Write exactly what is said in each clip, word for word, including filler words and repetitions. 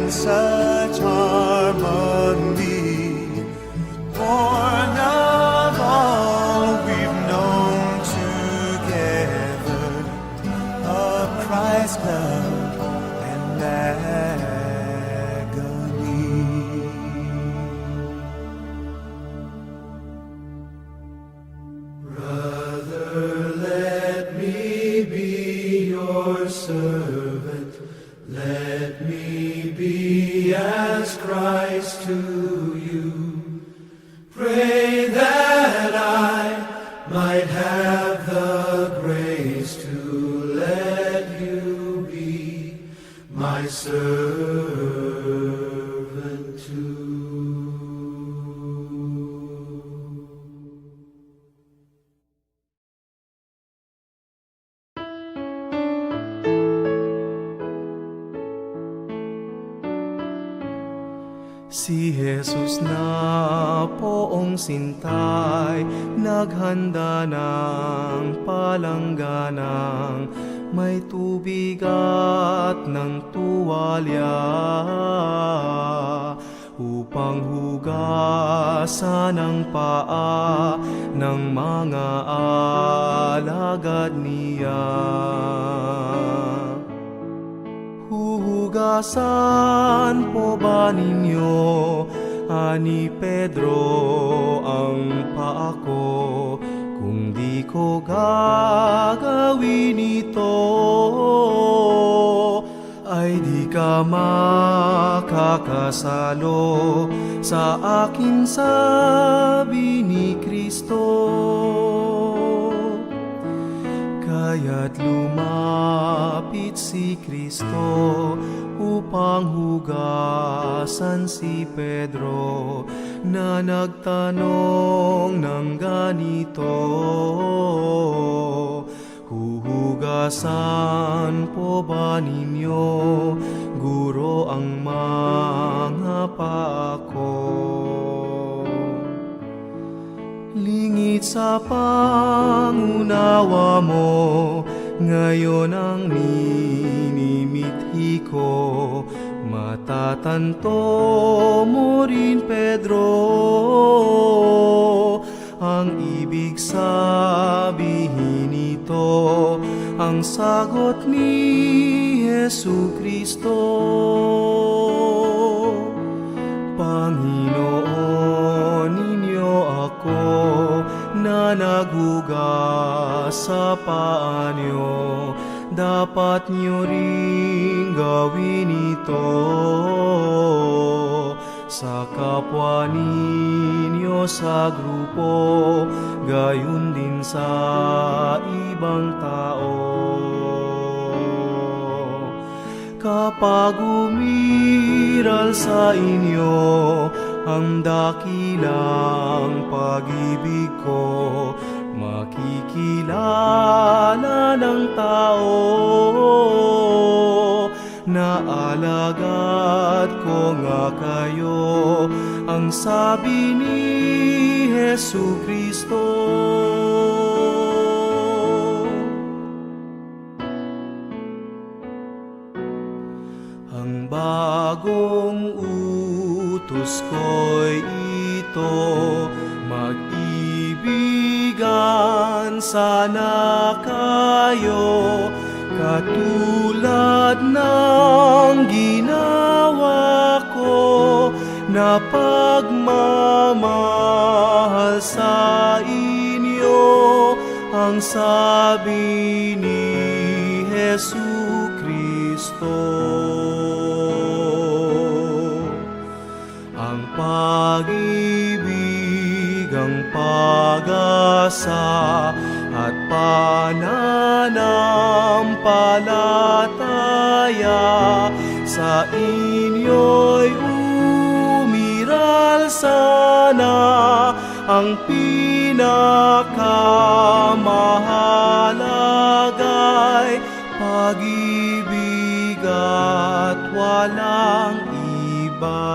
Such harmony, born of all we've known together, of Christ's love and agony. Brother, let me be your servant. Let me be as Christ to you. Pray that I might have the grace to let you be my servant too. Si Jesus na poong sintay, naghanda ng palangganang may tubig at ng tuwalya upang hugasan ang paa ng mga alagad niya. "Huhugasan po ba ninyo, ani Pedro, ang paa ko? Kung di ko gagawin ito, ay di ka makakasalo sa akin," sabi ni Kristo. Kaya't lumapit si Kristo upang hugasan si Pedro, na nagtanong ng ganito, "Huhugasan po ba ninyo, Guro, ang mga paa ko?" Lingid sa pangunawa mo ngayon ang minimithi ko, matatanto mo rin, Pedro, ang ibig sabihin nito, ang sagot ni Jesu Kristo. "Panginoon, ninyo ako na naghugas sa paa nyo, dapat nyo ring gawin ito sa kapwa ninyo sa grupo, gayon din sa ibang tao. Kapag umiral sa inyo ang dakilang pag-ibig ko, makikilala ng tao na alagad ko nga kayo," ang sabi ni Jesu Kristo. "Ang bagong utos ko'y ito, mag-ibigan sana kayo, katulad ng ginawa ko na pagmamahal sa inyo," ang sabi ni Jesu Kristo. Ang pag-ibig, ang pag-asa, at pananampalataya sa inyo'y umiral sana, ang pinakamahalaga ay pag-ibig at walang iba.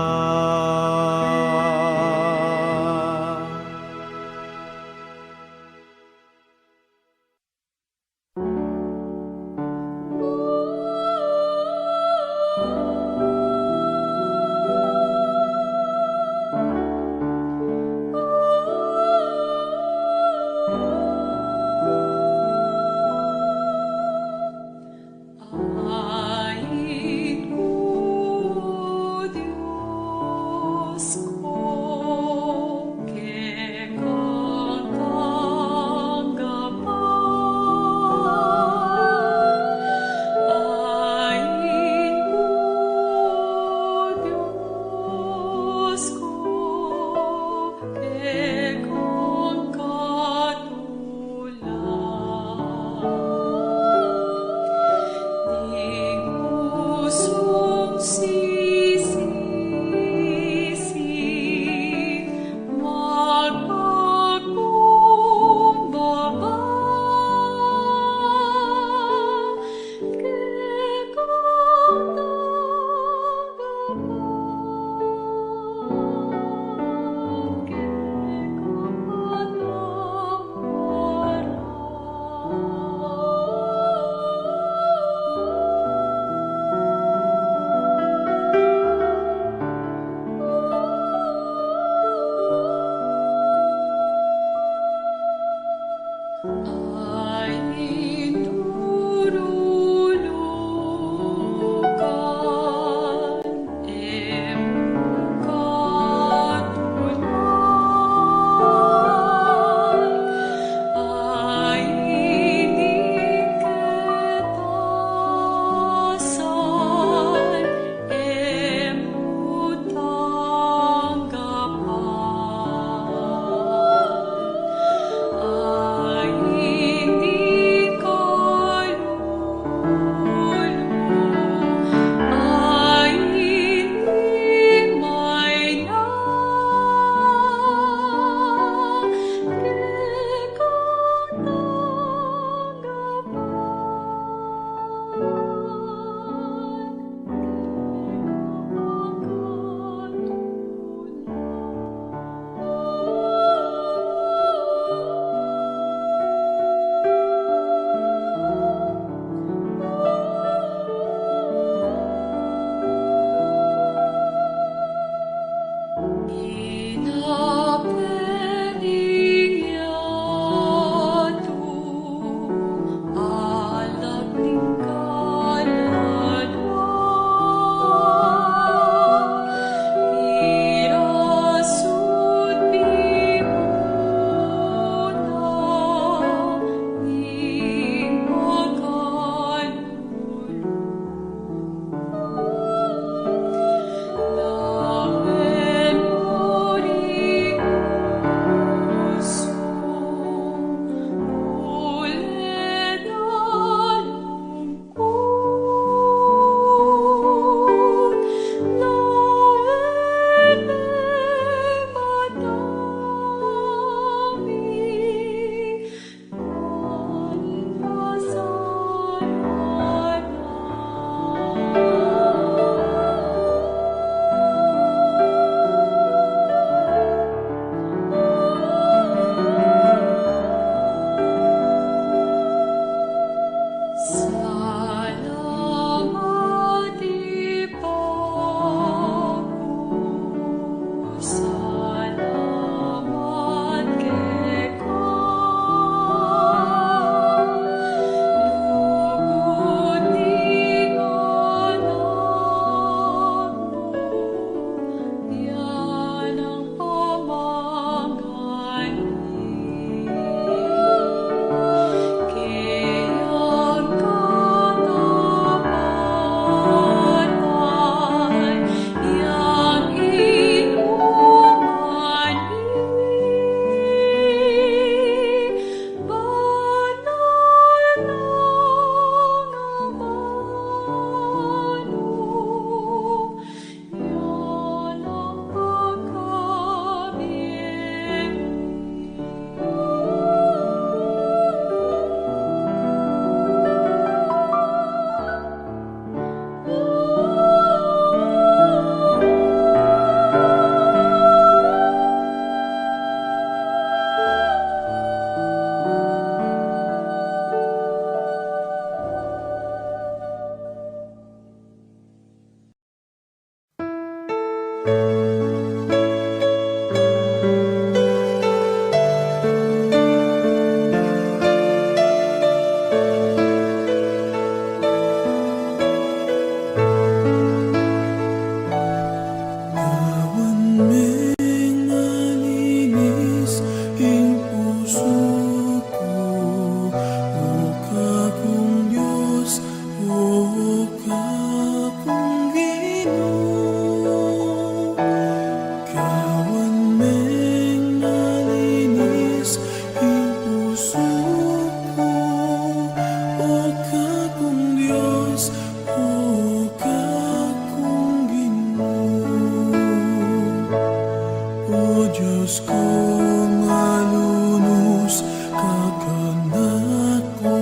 Kung alunus ka kanaku,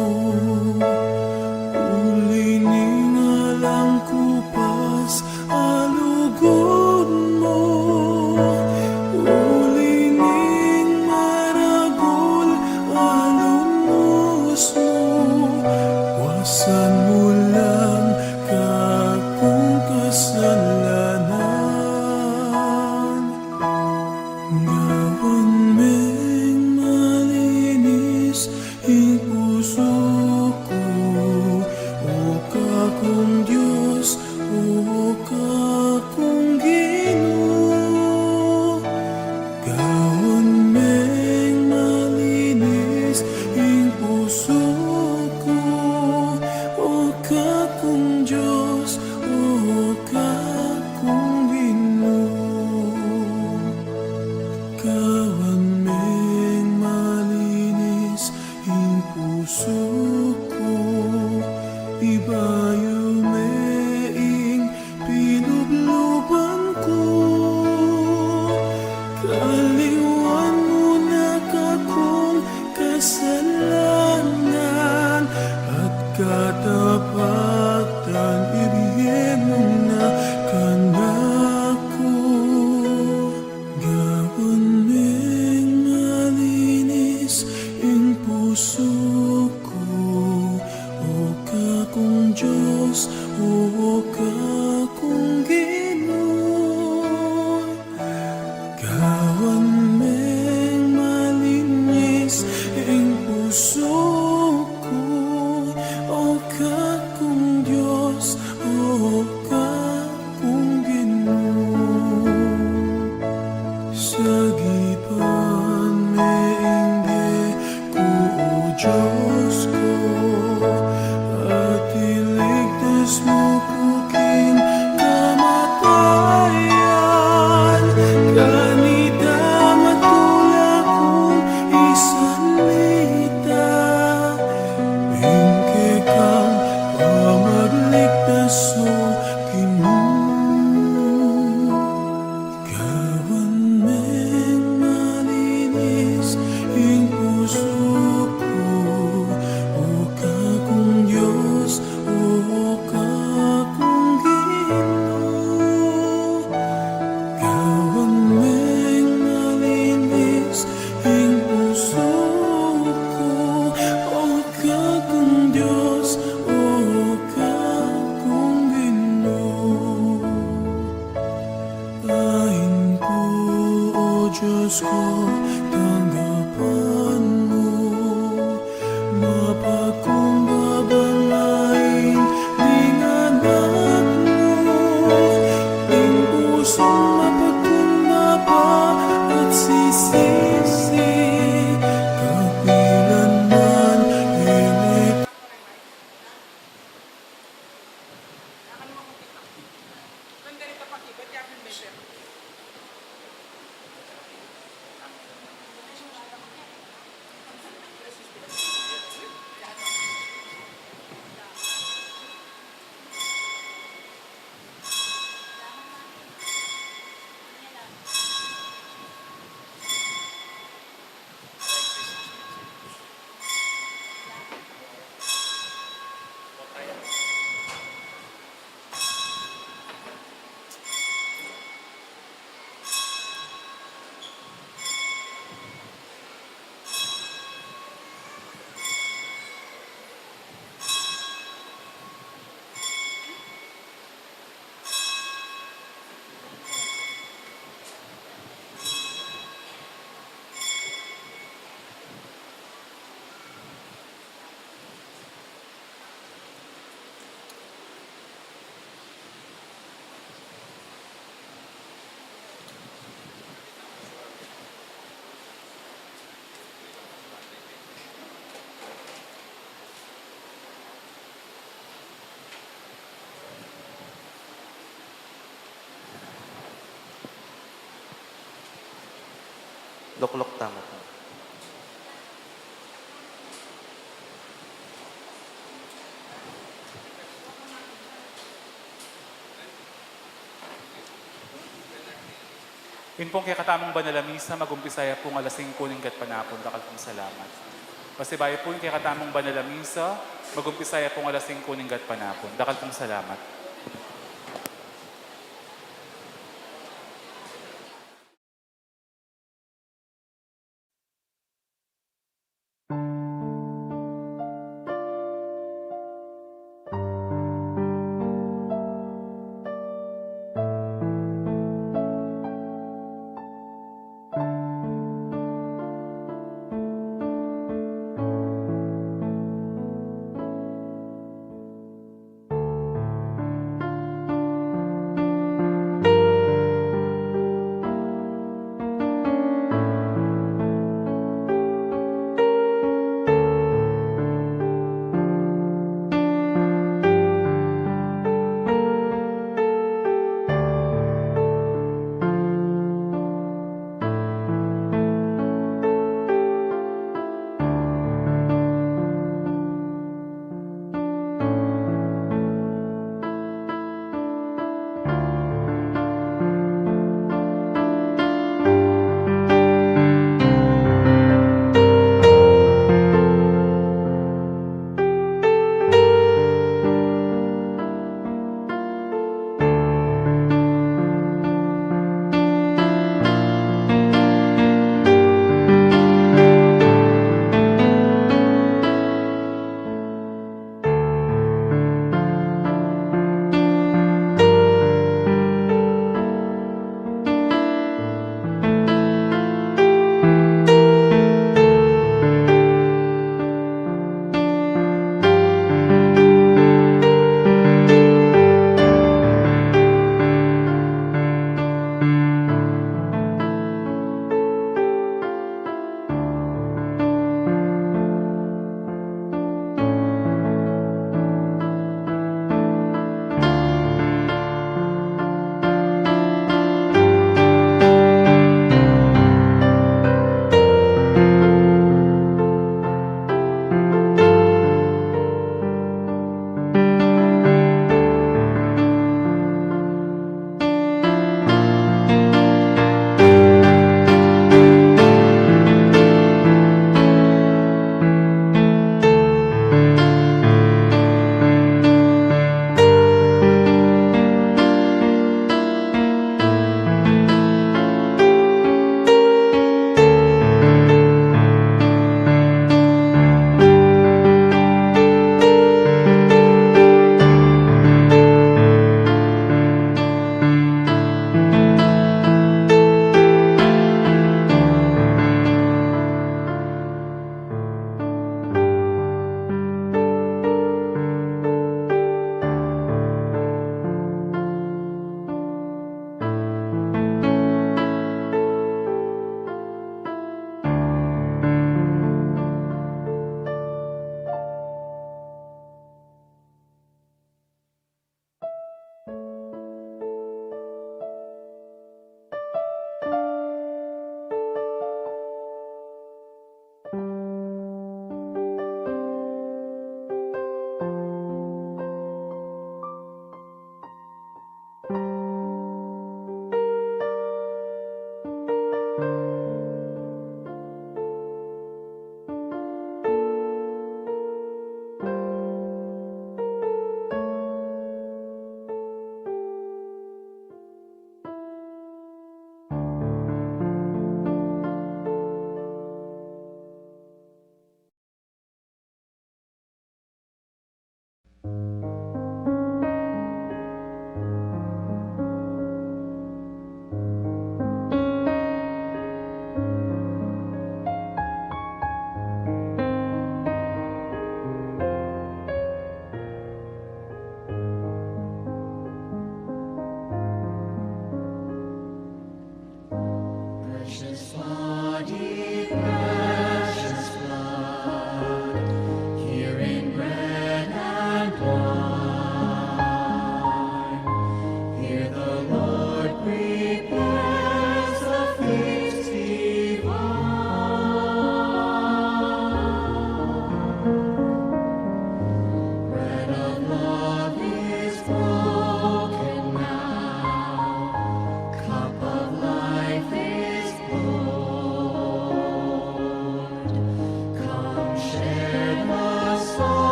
uli ning alang ku pas a lugud mu, uli ning maragul a lunus mu, wasan mu lang kakung kasalanan. Gawan meng malinis ing pusu ku, o kakung Dios, o kakung Ginu. Gawan meng malinis ing pusu ku, o kakung Dios, o kakung Ginu. Gawan meng malinis ing pusu ku, ibayu me ing pilubluban ku. Kaliwan mu na kakung kasalanan at katapatan ibie mu na kanaku. Gawan meng malinis ing pusu ku, o kakung Dios, o kakung Ginu. Gawan meng malinis ing pusu ku, o kakung Dios, o kakung Ginu. Sagipan me ing bie ku, o Dios ku, at iligtas mu ku king kamatayan. Kanita matula kung isalita ing kekang pamagligtas, o Ginu. Gawan meng malinis ing pusu ku, o kakung Dios, o kakung Ginu. Gawan meng malinis ing pusu ku, o kakung Dios, o kakung Ginu. Ain ku, o Dios ku, tanggapan mu, mapakumbaba ngan ing anak mu, ing pusung mapakumbaba at sisisi, kapilan man e ne Lukluk tamu. Ing pung kekatamung banal a misa, mag-umpisa ya pung alas singko ning gatpanapun. Dakal pung salamat. Pasibayu pu ing kekatamung banal a misa, mag-umpisa ya pung alas singko ning gatpanapun. Dakal pung salamat.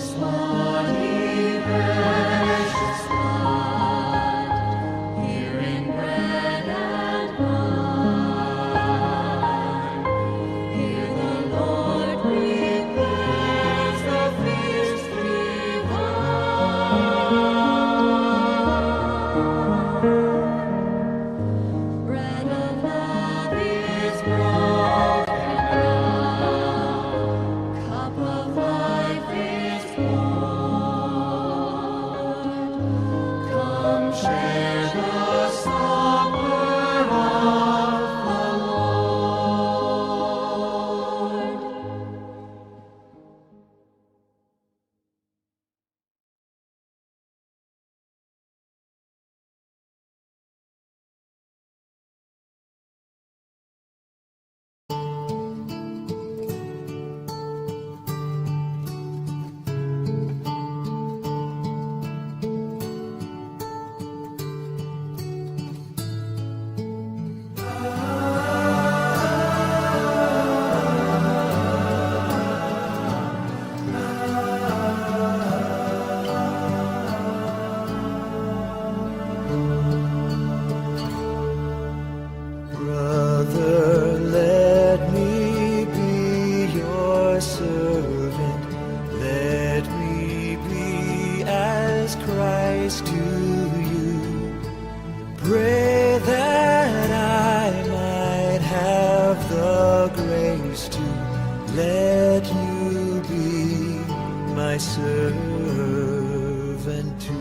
Sweet precious blood, here in bread and wine, here the Lord prepares the feast divine. Bread of love is broken now, cup of life is poured. Come share the supper of the Lord. Brother, let me be your servant. Let me be as Christ to you. Pray that I might have the grace to let you be my servant too.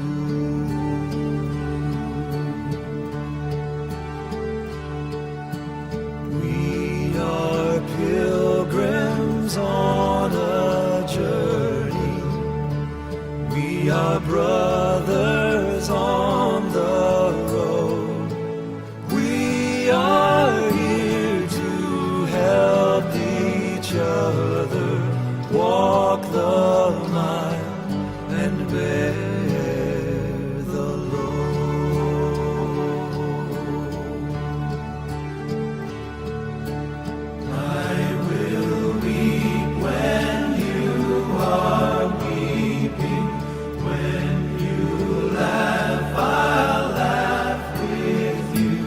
We are pilgrims on a journey. We are brothers on the road. We are here to help each other walk the mile and bear the load. I will weep when you are weeping. When you laugh, I'll laugh with you.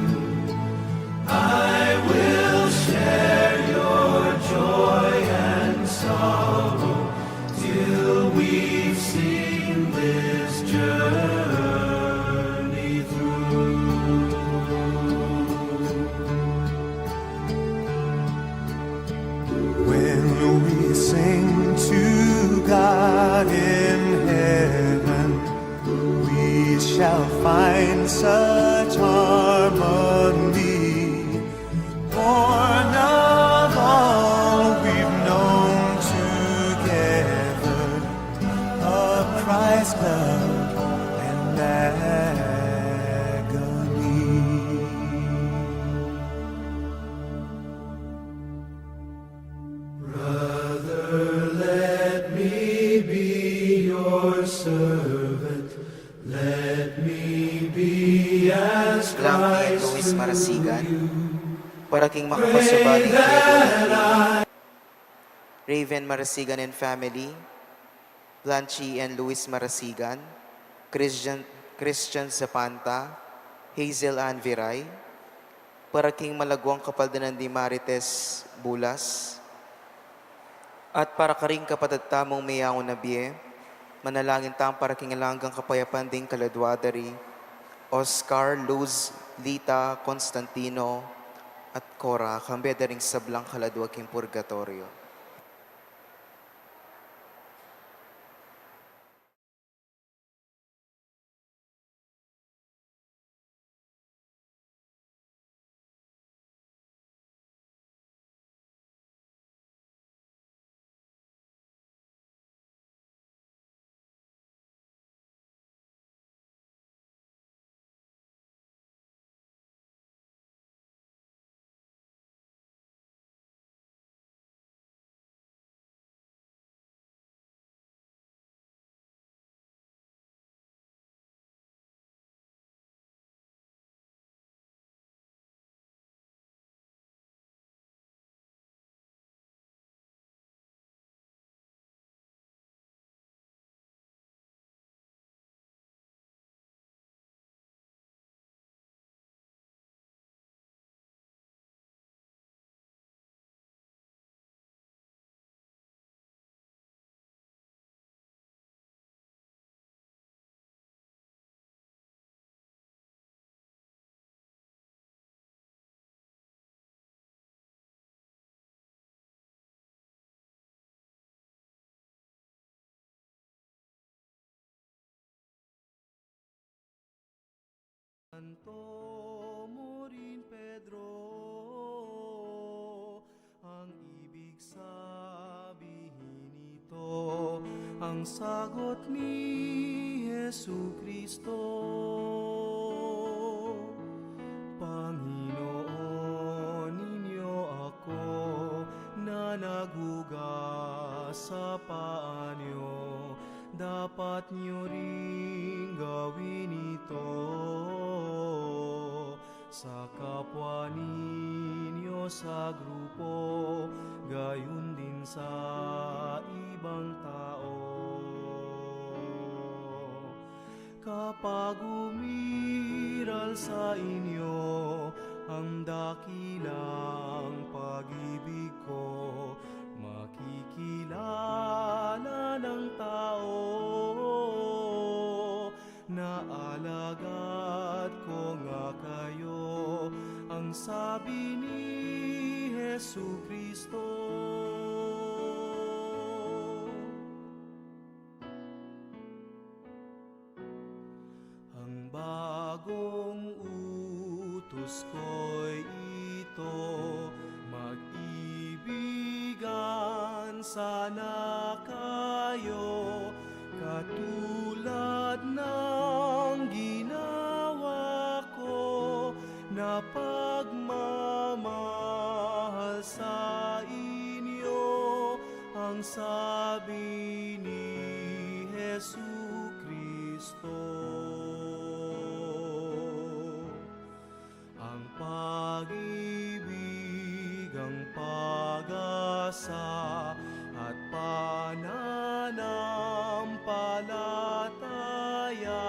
I will share your joy and sorrow till we've seen this journey through. When we sing to God in heaven, we shall find such harmony. Born of all we've known together, of Christ's love and agony. Brother, let me be your servant. Let me be as Christ to you. Para king makapasubali kaya Raven Marasigan and family, Blanchi and Luis Marasigan, Christian, Christian Zapanta, Hazel Ann Viray, para king malagwang kapaldanan di Marites Bulas, at para karing kapatad tamung meyangu na bie, manalangin tang para king alang anggang kapayapan ding kaladwa da ri Oscar, Luz, Lita, Constantino, at Cora, kambe da ring sablang kaladwa king purgatoryo. Anto mu rin, Pedro, ang ibig sabihin nito, ang sagot ni Jesucristo, Panginoon ninyo ako na naghugas sa paa nyo, dapat nyo ring gawin ito sa kapwa ninyo sa grupo, gayon din sa ibang tao. Kapag umiral sa inyo ang dakilang pag-ibig ko, makikilala ng tao na alagad ko nga kayo, ang sabi ni Jesucristo. Ang bagong utos ko'y ito, mag-ibigan sana kayo, katulad ng ginawa ko na pagmamahal sa inyo, ang sabi ni Jesucristo. Ang pag-ibig, ang pag-asa, at pananampalataya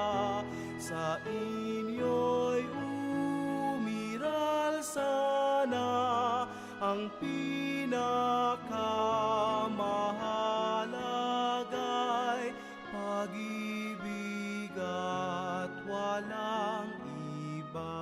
sa inyo'y umiral sana, ang pinakamahalaga'y pag-ibig at walang iba.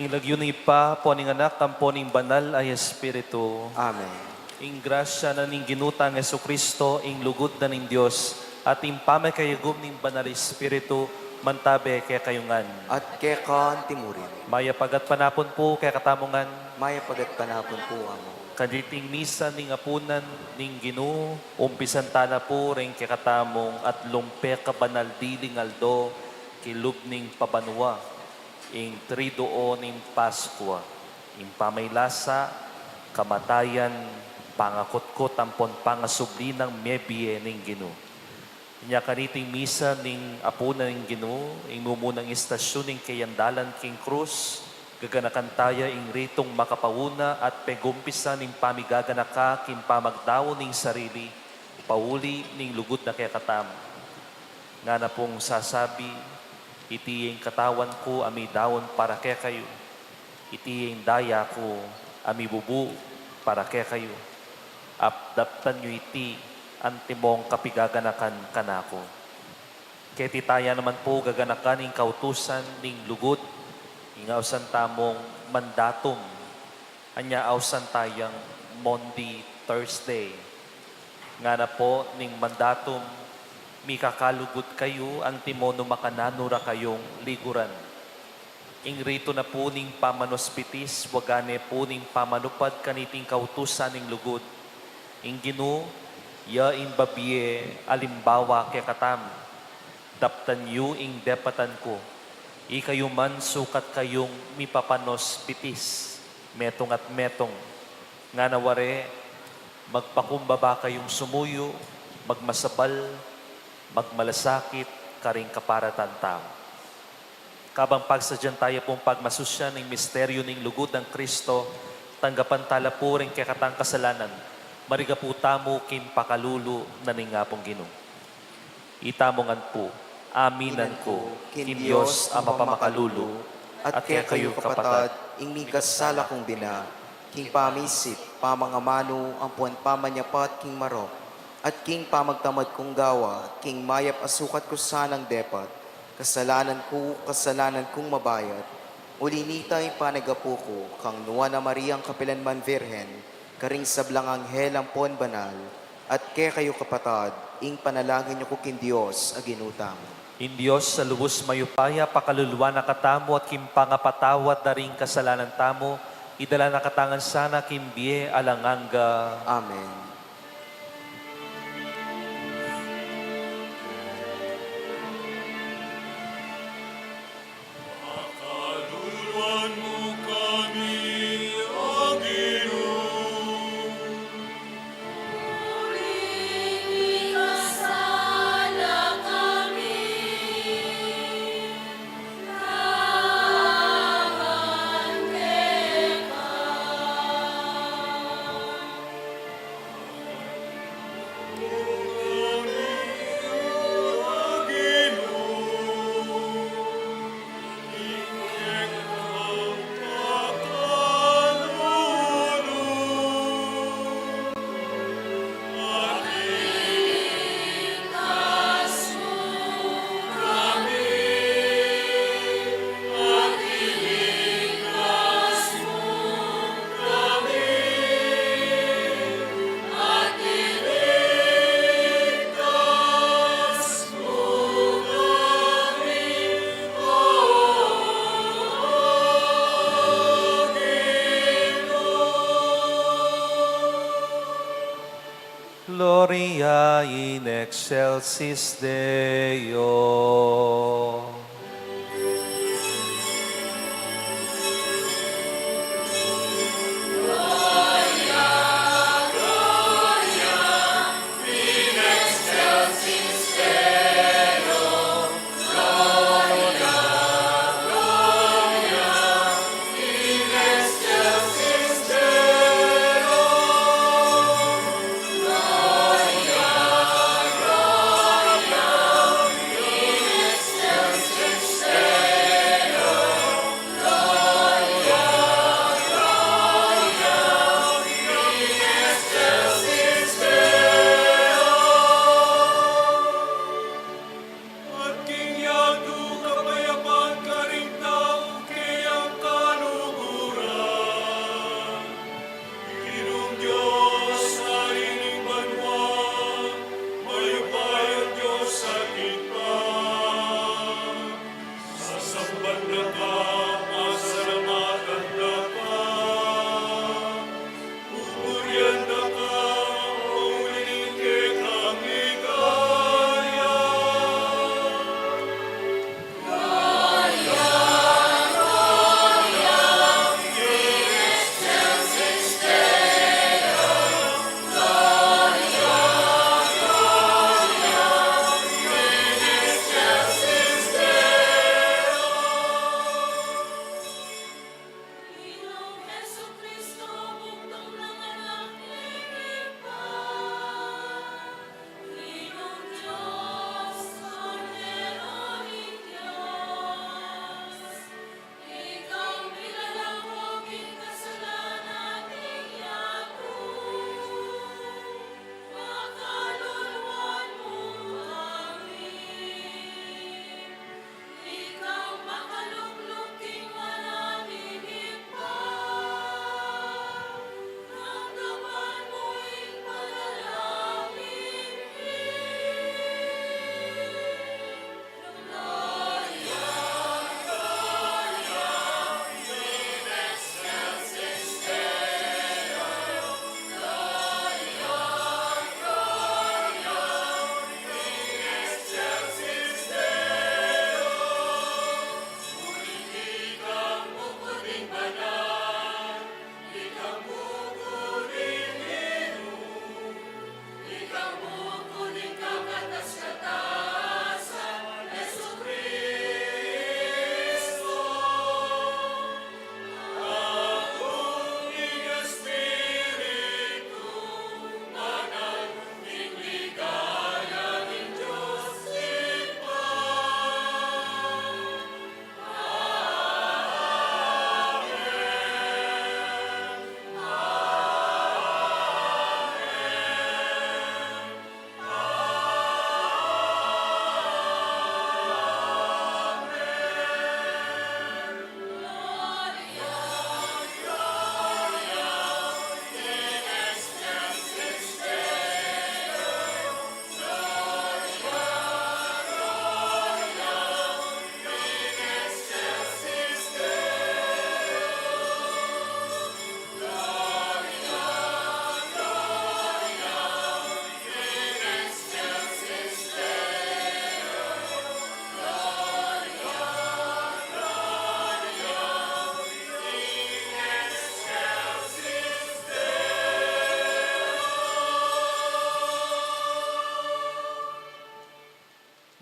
King lagyu ning Ibpa, ampo ning Anak, ampo ning Banal a Espiritu. Amen. Ing grasya na ning Ginu tang Jesucristo, ing lugud na ning Dios, at ing pamikayagum ning Banal a Espiritu, mantabe kekayu ngan. At keka anti murin. Mayap a gatpanapun pu kekatamu ngan. Mayap a gatpanapun pu, Among. Kaniting misa ning apunan ning Ginu, umpisan tala pu ring kekatamung atlung pekabanal diling aldo king lub ning pabanua, ing Triduo ning Paskua, ing pamaylasa, kamatayan, pangakutkut ampon pangasubli nang mebie ning Ginu. Inya kaniting misa ning apunan ning Ginu, ing mumunang istasyun ning keyang dalan king krus, gaganakan taya ing ritung makapauna at pegumpisa ning pamigaganaka king pamagdaun ning sarili, pauli ning lugud na kekatamu. Ngana pung sasabi, "Iti ing katawan ku a midaun para kekayu. Iti ing daya ku a mibubu para kekayu. Daptan yu iti antimong kapigaganakan kanaku." Keti taya naman pu gaganakan ing kautusan ning lugud, ing ausan tamung mandatum, anya ausan tayang Maundy Thursday. Ngana pu ning mandatum, mikakalugud kayu antimo nu makananu ra kayung liguran. Ing ritu na pu ning pamanuspitis, waga ne pu ning pamanupad kaniting kautusan ning lugud. Ing Ginu, ya ing babie alimbawa kekatamu. Daptan yu ing depatan ku. Ikayu man sukat kayung mipapanuspitis, metung at metung. Ngana ware, magpakumbaba kayung sumuyu, magmasabal, magmalasakit karing kaparatan tau. Kabang pagsadyan taya pung pagmasusyan ning misteryu ning lugud nang Kristo, tanggapan tala pu ring kekatang kasalanan, mariga pu tamu king pakalulu na ning Apung Ginu. Itamu ngan pu, aminan ku king Dios a mapamakalulu, at kekayu kapatad, ing mikasala kung bina, king pamisip, pamangamanu, ampon pamanyapat king marok, at king pamagtamad kung gawa, king mayap a sukat ku sanang depat, kasalanan ku, kasalanan kung mabayat, uli nita ing panagapu ku kang Nuan a Mariang kapilanman Virgen, karing sablang anghel ampon banal, at kekayu kapatad, ing panalangin yu ku king Dios a Ginu tamu. Ing Dios a lubus mayupaya, pakaluluan na katamu at king pangapatawad da ring kasalanan tamu, idala na katamu ngan sana king bie alang angga. Amen. Gloria in excelsis Deo.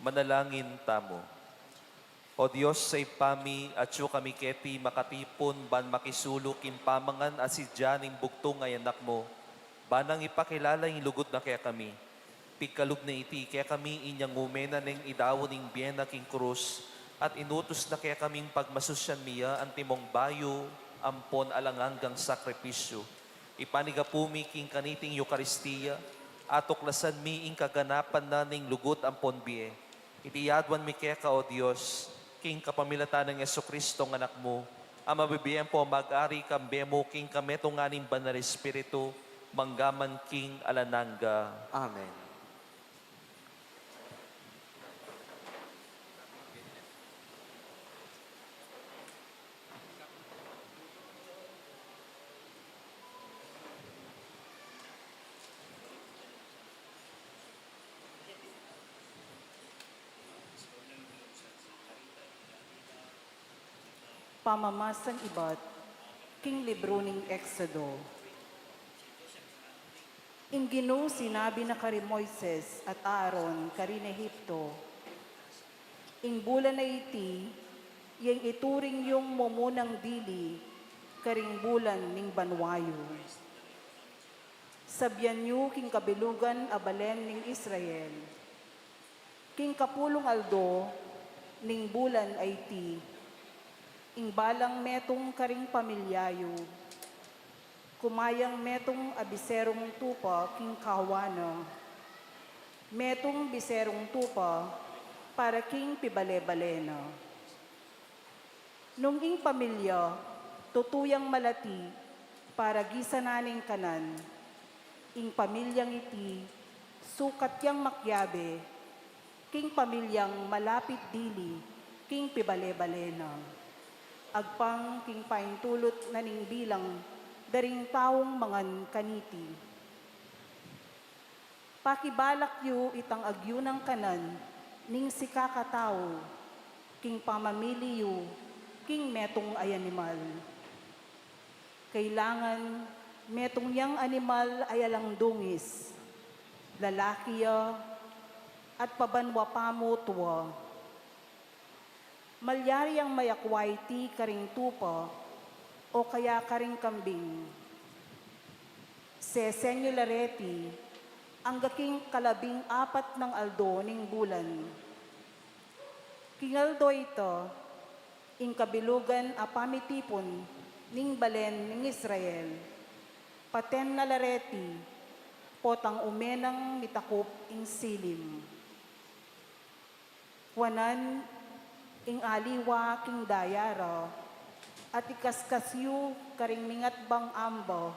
Manalangin tamu. O Dios a Ibpa mi, atyu kami keti makatipun ban makisulu king pamangan a sidya ning bugtung a Anak mu, ban nang ipakilala ing lugud na kekami. Pigkalub na iti kekami inyang ume na neng idaun ing bie na king krus, at inutus na kekaming pagmasusyan mi ya antimong bayu ampon alang anggang sakripisyu. Ipanigapu mi king kaniting Eukaristia, atuklasan mi ing kaganapan na ning lugud ampon bie. Iti aduan mi keka, O Dios, king kapamilatan nang Jesucristo a Anak mu, a mabibie ampon mag-ari kambe mu king kametungan ning Banal Espiritu, mangga man king alang angga. Amen. Pamamasang ibat king libru ning Exodo. Ing Ginu sinabi na kari Moises at Aaron karin Egipto, "Ing bulan a iti, iyang ituring yung mumunang dili karing bulan ning banua yu. Sabian yu king kabilugan a balen ning Israel, king kapulung aldo ning bulan a iti, ing balang metung karing pamilya yu, kumayang metung a biserung tupa king kawa na, metung biserung tupa para king pibale-bale na." Nung ing pamilya tutu yang malati para gisanan ning kanan, ing pamilyang iti sukat yang makiabe king pamilyang malapit dili king pibale-bale na, agpang king paintulut na ning bilang da ring taung mangan kaniti. Pakibalak yu itang agyunang kanan ning sikakatau king pamamili yu king metung a animal. Kailangan metung yang animal a alang dungis, lalaki ya at pabanua pa mu tua. Malyari yang mayakwa iti karing tupa o kaya karing kambing. Sesen yu la reti angga king kalabing apat nang aldo ning bulan. King aldo ita, ing kabilugan a pamitipun ning balen ning Israel, paten na la reti, potang ume nang mitakup ing silim. Kuanan ing aliwa king daya ra, at ikaskas yu karing mingatbang amba,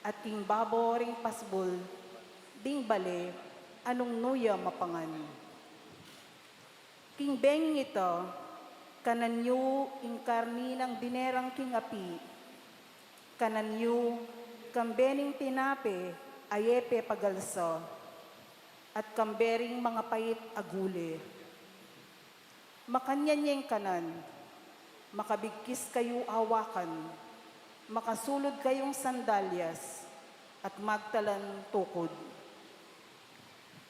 at king babo ring pasbul ding bale a nung nu ya mapangan. King benging ita, kanan yu ing karni nang dinerang king api, kanan yu kambe ning tinape a e pe pagalsa, at kambe ring mangapait a gule. Makanyan yeng kanan, makabigkis kayu awakan, makasulud kayung sandalyas, at magtalan tukud.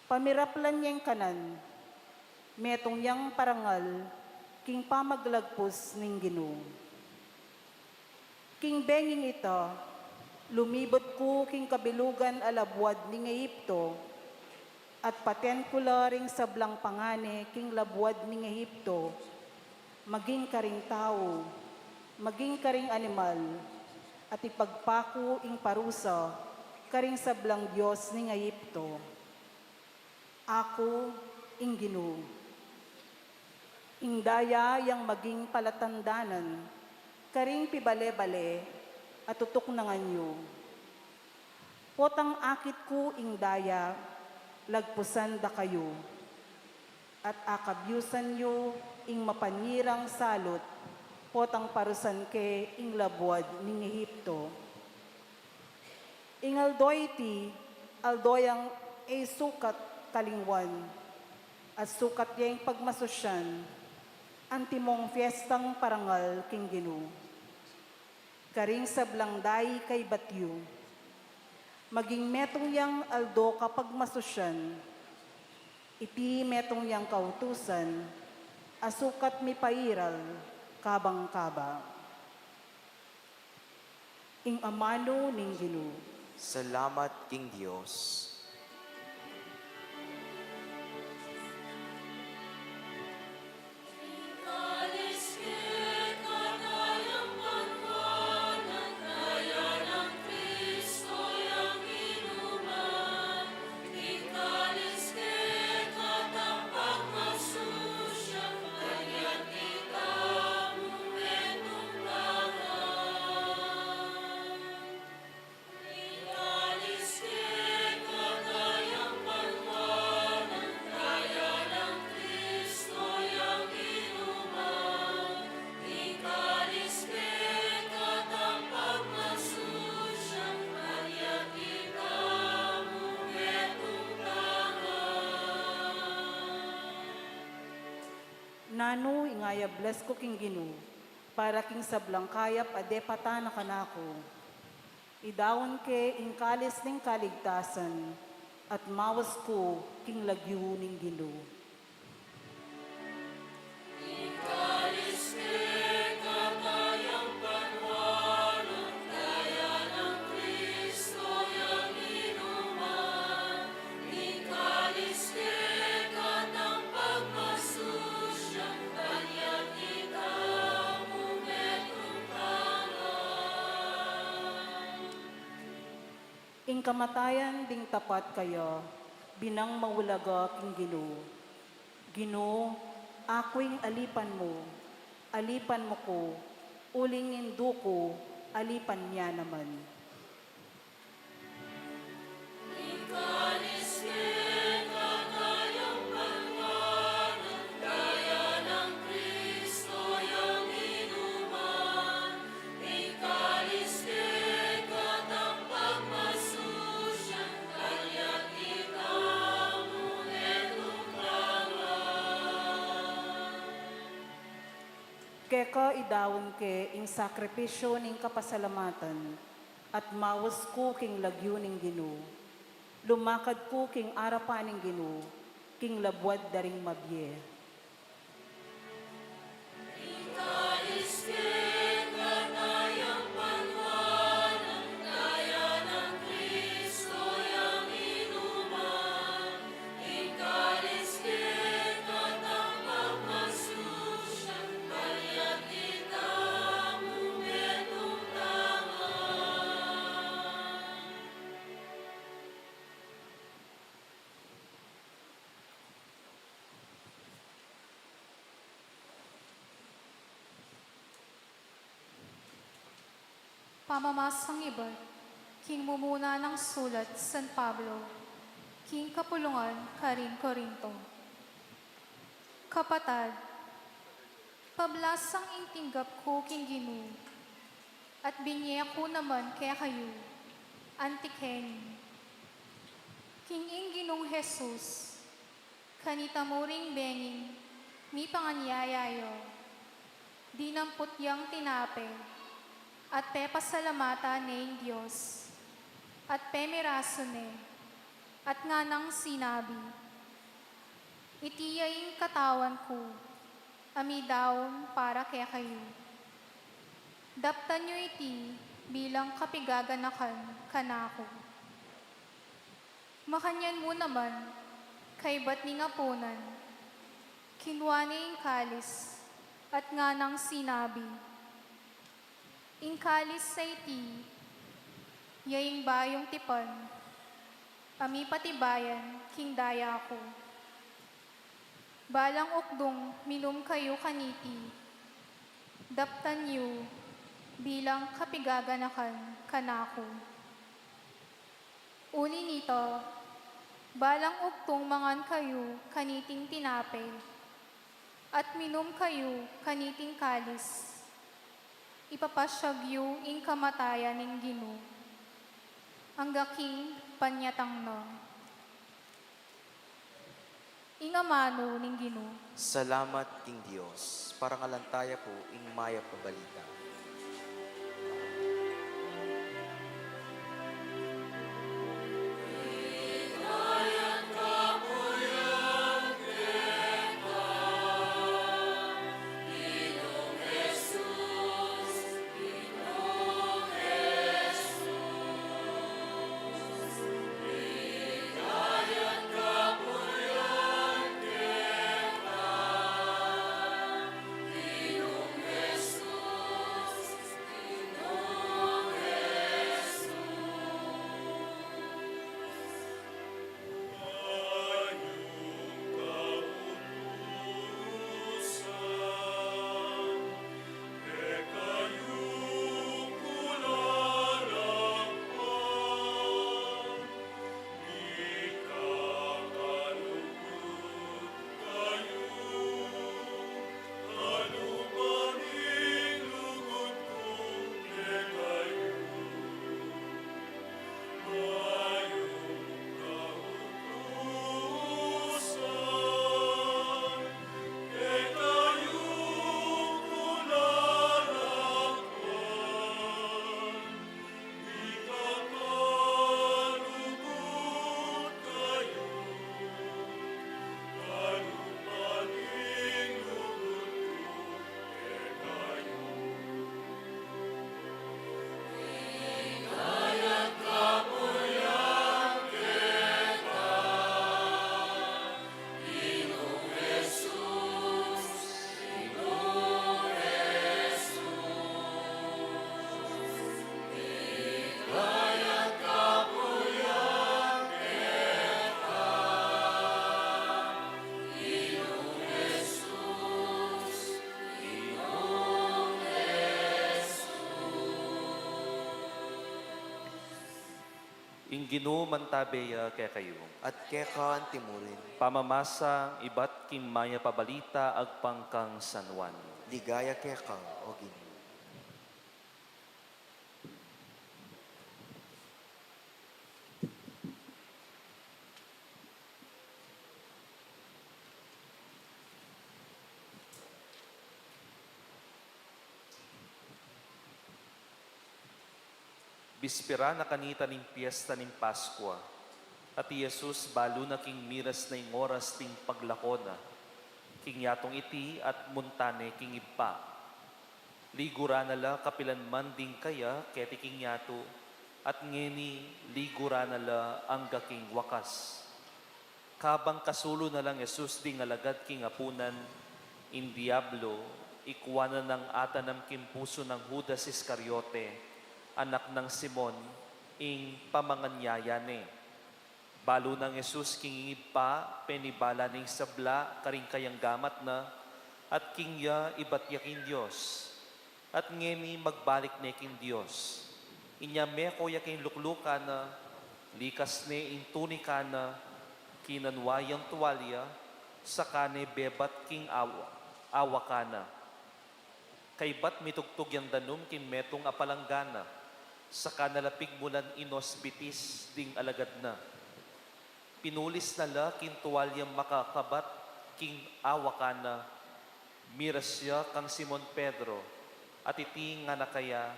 Pamiraplan yeng kanan, metung yang parangal king pamaglagpus ning Ginu. King benging ita, lumibut ku king kabilugan a labuad ning Egipto, at paten ku la ring sablang pangane king labuad ning Egipto, maging karing tau, maging karing animal, at ipagpaku ing parusa karing sablang dios ning Egipto. Aku ing Ginu. Ing daya yang maging palatandanan karing pibale-bale a tutuknangan yu. Potang akit ku ing daya, lagpusan da kayu, at akabyusan yu ing mapanyirang salut, potang parusan ke ing labuad ning Egipto. Ing aldo iti, aldo yang e sukat kalingwan, at sukat yang pagmasusyan, antimong fiestang parangal king Ginu. Karing sablang dai kaibat yu, maging metung yang aldo kapagmasusyan, Iti metung yang kautusan, asukat mi pairal kabang kaba. Ing amanu ning Ginu. Salamat king Dios. Nanu ing ayables ku king Ginu, para king sablang kayap a depatan na kanaku. Idaun ke ing kalis ning kaligtasan, at mawas ku king lagyu ning Ginu. Ing kamatayan ding tapat kaya, binang maulaga king Ginu. Ginu, aku ing alipan mu, alipan mu ku, uling indu ku, alipan mya naman. Keka idaun ke ing sakripisyu ning kapasalamatan, at mawas ku king lagyu ning Ginu. Lumakad ku king arapan ning Ginu, king labuad da ring mabie. Pamamasang ibat king mumuna nang sulat San Pablo king kapulungan karing Corinto. Kapatad, pablasang ing tinggap ku king Ginu, at binye ku naman kekayu, anti keni, king ing Ginung Jesus, kanita mu ring benging mipanganyaya ya, dinampot yang tinape, at pepasalamatan ne ing Dios, at pemirasu ne, at nganang sinabi, "Iti ya ing katawan ku, a midaun para kekayu. Daptan yu iti bilang kapigaganakan kanaku." Makanyan mu naman, kaybat ning apunan, kinua ne ing kalis, at nganang sinabi, "Ing kalis a iti, ya ing bayung tipan, a mipatibayan king daya ku. Balang ukdung minum kayu kaniti, daptan yu bilang kapigaganakan kanaku. Uli nita, balang ukdung mangan kayu kaniting tinape, at minum kayu kaniting kalis, ipapasyag yu ing kamatayan ning Ginu, angga king panyatang na." Ing amanu ning Ginu. Salamat king Dios. Parangalan taya pu ing mayap a balita. Ginu mantabe ya kekayu. At keka antimurin. Pamamasa ibat king mayap a balita agpang kang San Juan. Ligaya keka, O Ginu. Bispera na kanita ning piesta ning Paskua, at i Jesus balu na king miras na ing oras ding paglako na, king yatung iti at munta ne king Ibpa. Liguran na la kapilan man ding kaya keti king yatu, at ngeni liguran na la angga king wakas. Kabang kasulu na lang Jesus ding alagad king apunan, ing Diablo ikua na nang atanam king pusu nang Judas Iscariote, anak nang Simon, ing pamanganyaya ne. Balu nang Jesus king Ibpa, penibala ne ing sabla karing kayang gamat na, at king ya ibat ya king Dios. At ngeni magbalik ne king Dios. Inya meko ya king luklukan na, likas ne ing tunikan na, kinanua yang tuwalya, saka ne bebat king awa-, awakan na. Kaybat mitugtug yang danum king metung a palanggana, saka na la pigmulan inos bitis ding alagad na. Pinulis na la king tuwalyang makakabat king awakan na, miras ya kang Simon Pedro, at iti ngana kaya,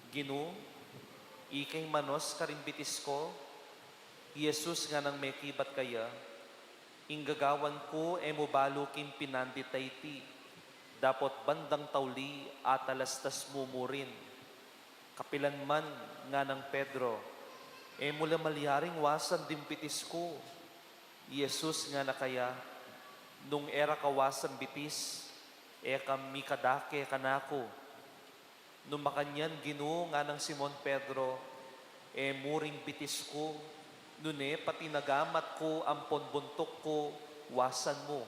"Ginu, ika ing manos karing bitis ku?" I Jesus nganang mekibat kaya, "Ing gagawan ku e mu balu king pinandit a iti, dapot bandang tauli atalastas mu mu rin." "Kapilan man," nganang Pedro, "e mu la malyaring wasan ding bitis ku." I Jesus ngana kaya, "Nung e ra ka wasan bitis, e ka mikadake kanaku." "Nung makanyan, Ginu," nganang Simon Pedro, "e mu ring bitis ku, nune pati na gamat ku ampon buntuk ku wasan mu."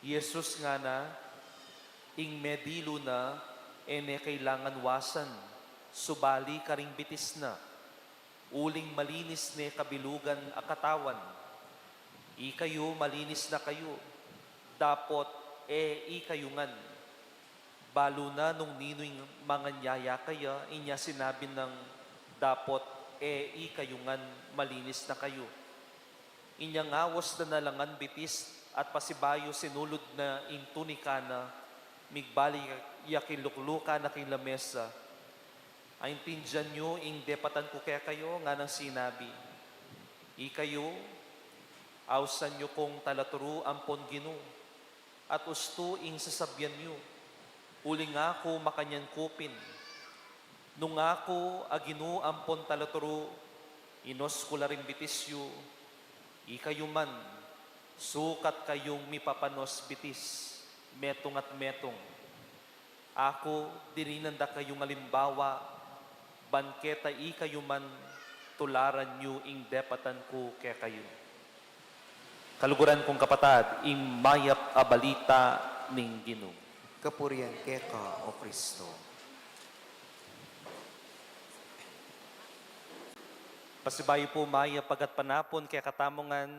I Jesus ngana, "Ing medilu na e ne kailangan wasan, subali karing bitis na. Uling malinis ne kabilugan a katawan. Ikayu, malinis na kayu, dapot e ikayu ngan." Balu na nung ninu ing manganyaya kaya, inya sinabi nang, "Dapot e ikayu ngan, malinis na kayu." Inya ngawas da na la ngan bitis, at pasibayu sinulud na ing tunikan na, migbalik ya king luklukan na king lamesa. "Aintindian yu ing depatan ku kekayu?" nganang sinabi. "Ikayu, ausan yu kung talaturu ampon Ginu, at ustu ing sasabian yu. Uling aku makanyan ku pin. Nung aku a Ginu ampon talaturu, inos ku la ring bitis yu, ikayu man, sukat kayung mipapanos bitis, metung at metung. Aku, dininan da kayung alimbawa, ban keta ikayu man tularan yu ing depatan ku kekayu." Kaluguran kung kapatad, ing mayap a balita ning Ginu. Kapurian keka, O Kristo. Pasibayu pu, mayap a gatpanapun kekatamu ngan.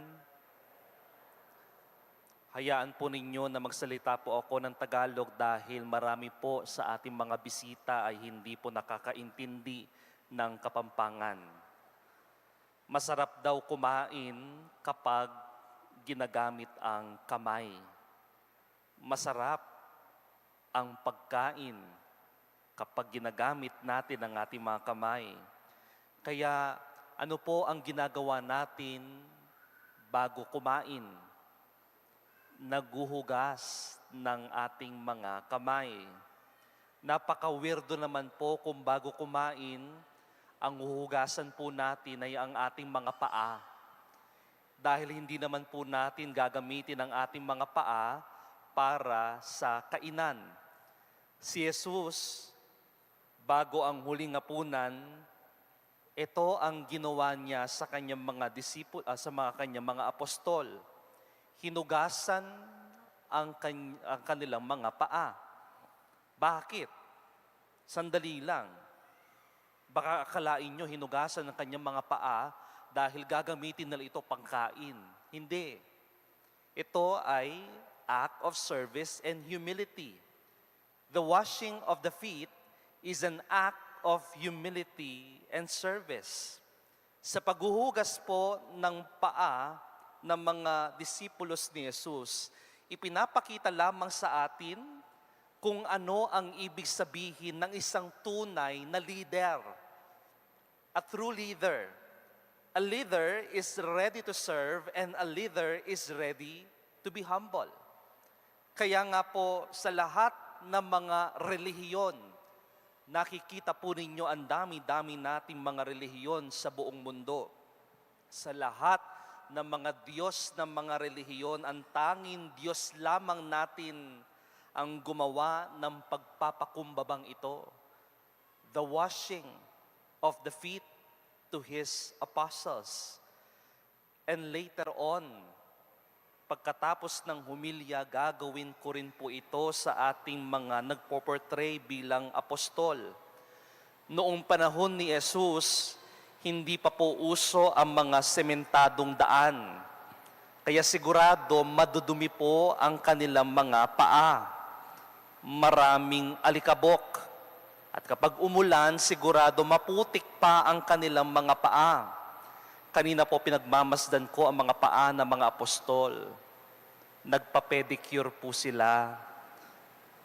Hayaan po ninyo na magsalita po ako ng Tagalog dahil marami po sa ating mga bisita ay hindi po nakakaintindi ng Kapampangan. Masarap daw kumain kapag ginagamit ang kamay. Masarap ang pagkain kapag ginagamit natin ang ating mga kamay. Kaya ano po ang ginagawa natin bago kumain? Naghuhugas ng ating mga kamay. Napaka-weirdo naman po kung bago kumain, ang huhugasan po natin ay ang ating mga paa. Dahil hindi naman po natin gagamitin ang ating mga paa para sa kainan. Si Jesus, bago ang huling hapunan, ito ang ginawa niya sa kanyang mga disipul-, ah, sa mga kanyang mga apostol. Hinugasan ang kan-, ang kanilang mga paa. Bakit? Sandali lang. Baka akalain nyo, hinugasan ng kanyang mga paa dahil gagamitin nila ito pangkain. Hindi. Ito ay act of service and humility. The washing of the feet is an act of humility and service. Sa paghuhugas po ng paa ng mga disipulos ni Jesus, ipinapakita lamang sa atin kung ano ang ibig sabihin ng isang tunay na leader. A true leader. A leader is ready to serve and a leader is ready to be humble. Kaya nga po, sa lahat ng mga relihiyon, nakikita po ninyo ang dami-dami nating mga relihiyon sa buong mundo. Sa lahat ng mga diyos ng mga relihiyon, ang tanging Diyos lamang natin ang gumawa ng pagpapakumbabang ito. The washing of the feet to His apostles. And later on, pagkatapos ng humilya, gagawin ko rin po ito sa ating mga nagpo-portray bilang apostol. Noong panahon ni Jesus, hindi pa po uso ang mga sementadong daan. Kaya sigurado madudumi po ang kanilang mga paa. Maraming alikabok. At kapag umulan, sigurado maputik pa ang kanilang mga paa. Kanina po pinagmamasdan ko ang mga paa ng mga apostol. Nagpa-pedicure po sila.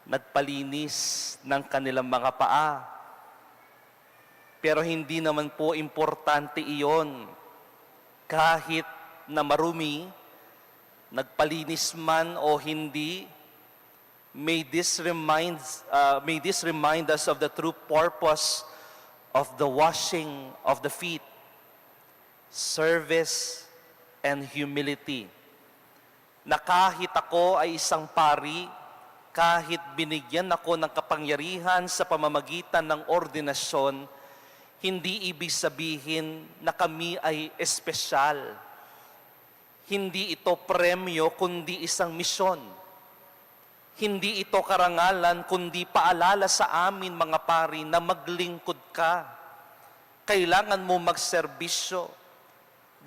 Nagpalinis ng kanilang mga paa. Pero hindi naman po importante iyon. Kahit na marumi, nagpalinis man o hindi, may this reminds, uh, may this remind us of the true purpose of the washing of the feet, service and humility. Na kahit ako ay isang pari, kahit binigyan ako ng kapangyarihan sa pamamagitan ng ordinasyon, hindi ibig sabihin na kami ay espesyal. Hindi ito premyo, kundi isang misyon. Hindi ito karangalan, kundi paalala sa amin, mga pari, na maglingkod ka. Kailangan mo magserbisyo.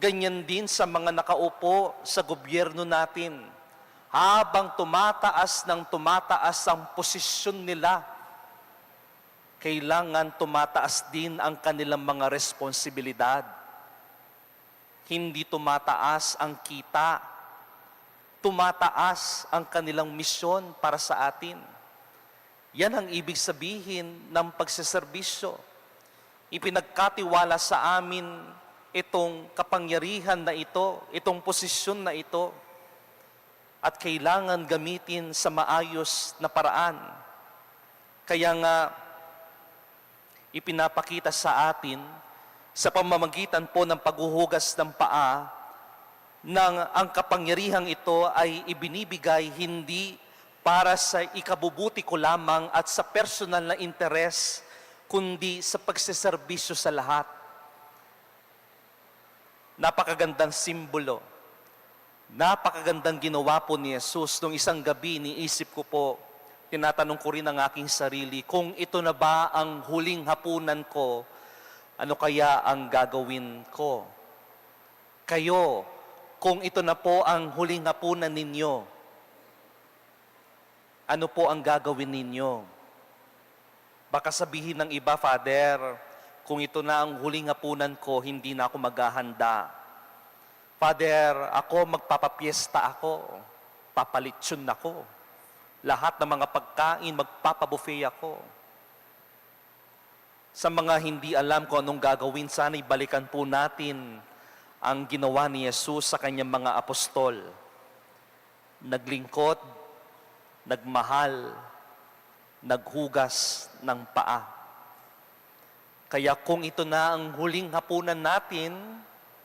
Ganyan din sa mga nakaupo sa gobyerno natin. Habang tumataas ng tumataas ang posisyon nila, kailangan tumataas din ang kanilang mga responsibilidad. Hindi tumataas ang kita, tumataas ang kanilang misyon para sa atin. Yan ang ibig sabihin ng pagseserbisyo. Ipinagkatiwala sa amin itong kapangyarihan na ito, itong posisyon na ito, at kailangan gamitin sa maayos na paraan. Kaya nga, ipinapakita sa atin sa pamamagitan po ng paghuhugas ng paa nang ang kapangyarihang ito ay ibinibigay hindi para sa ikabubuti ko lamang at sa personal na interes, kundi sa pagseserbisyo sa lahat. Napakagandang simbolo. Napakagandang ginawa po ni Jesus. Nung isang gabi, iniisip ko po, tinatanong ko rin ang aking sarili, "Kung ito na ba ang huling hapunan ko, ano kaya ang gagawin ko?" Kayo, kung ito na po ang huling hapunan ninyo, ano po ang gagawin ninyo? Baka sabihin ng iba, "Father, kung ito na ang huling hapunan ko, hindi na ako maghahanda. Father, ako magpapapiesta ako, papalitsyon ako. Lahat ng mga pagkain, magpapabuffet ako." Sa mga hindi alam kung anong gagawin, sana'y balikan po natin ang ginawa ni Jesus sa kanyang mga apostol. Naglingkod, nagmahal, naghugas ng paa. Kaya kung ito na ang huling hapunan natin,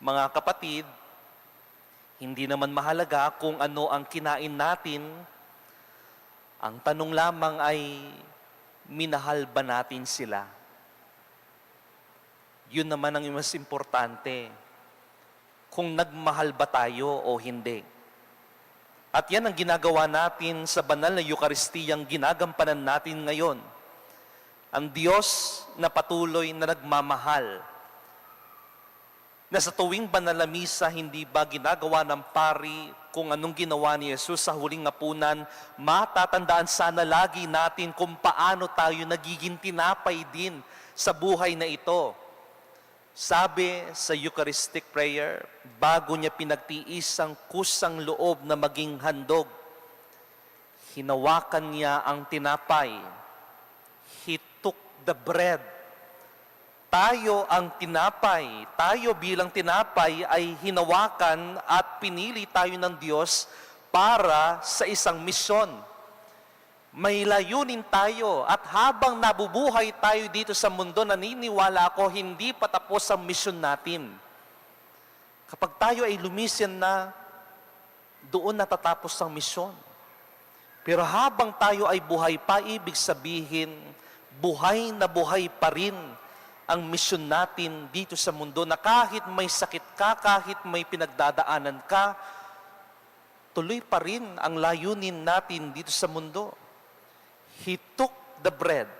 mga kapatid, hindi naman mahalaga kung ano ang kinain natin. Ang tanong lamang ay, minahal ba natin sila? Yun naman ang mas importante, kung nagmahal ba tayo o hindi. At yan ang ginagawa natin sa banal na Eukaristiyang ginagampanan natin ngayon. Ang Diyos na patuloy na nagmamahal, na sa tuwing banal na misa, hindi ba ginagawa ng pari kung anong ginawa ni Jesus sa huling hapunan? Matatandaan sana lagi natin kung paano tayo nagiging tinapay din sa buhay na ito. Sabi sa Eucharistic prayer, bago niya pinagtiis ang kusang loob na maging handog, hinawakan niya ang tinapay. He took the bread. Tayo ang tinapay. Tayo bilang tinapay ay hinawakan at pinili tayo ng Diyos para sa isang misyon. May layunin tayo, at habang nabubuhay tayo dito sa mundo, naniniwala ako, hindi pa tapos ang misyon natin. Kapag tayo ay lumisan na, doon natatapos ang misyon. Pero habang tayo ay buhay pa, ibig sabihin, buhay na buhay pa rin ang misyon natin dito sa mundo, na kahit may sakit ka, kahit may pinagdadaanan ka, tuloy pa rin ang layunin natin dito sa mundo. He took the bread.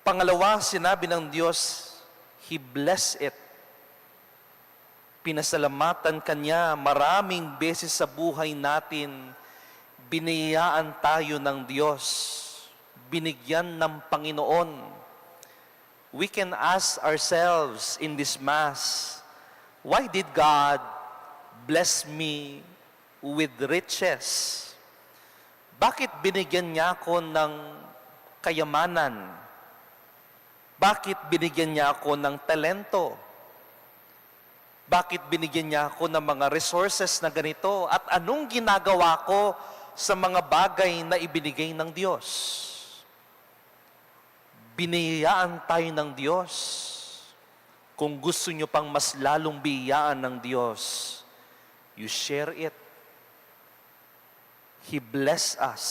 Pangalawa, sinabi ng Diyos, He blessed it. Pinasalamatan kanya. Maraming beses sa buhay natin, biniyayaan tayo ng Diyos, binigyan ng Panginoon. We can ask ourselves in this Mass, "Why did God bless me with riches? Bakit binigyan niya ako ng kayamanan? Bakit binigyan niya ako ng talento? Bakit binigyan niya ako ng mga resources na ganito? At anong ginagawa ko sa mga bagay na ibinigay ng Diyos?" Biniyayaan tayo ng Diyos. Kung gusto nyo pang mas lalong biyayaan ng Diyos, you share it. He blessed us.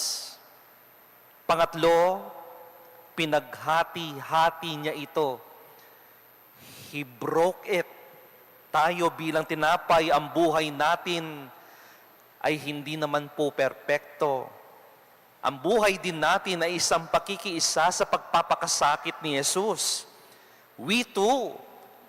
Pangatlo, pinaghati-hati niya ito. He broke it. Tayo bilang tinapay, ang buhay natin ay hindi naman po perpekto. Ang buhay din natin ay isang pakikiisa sa pagpapakasakit ni Jesus. We too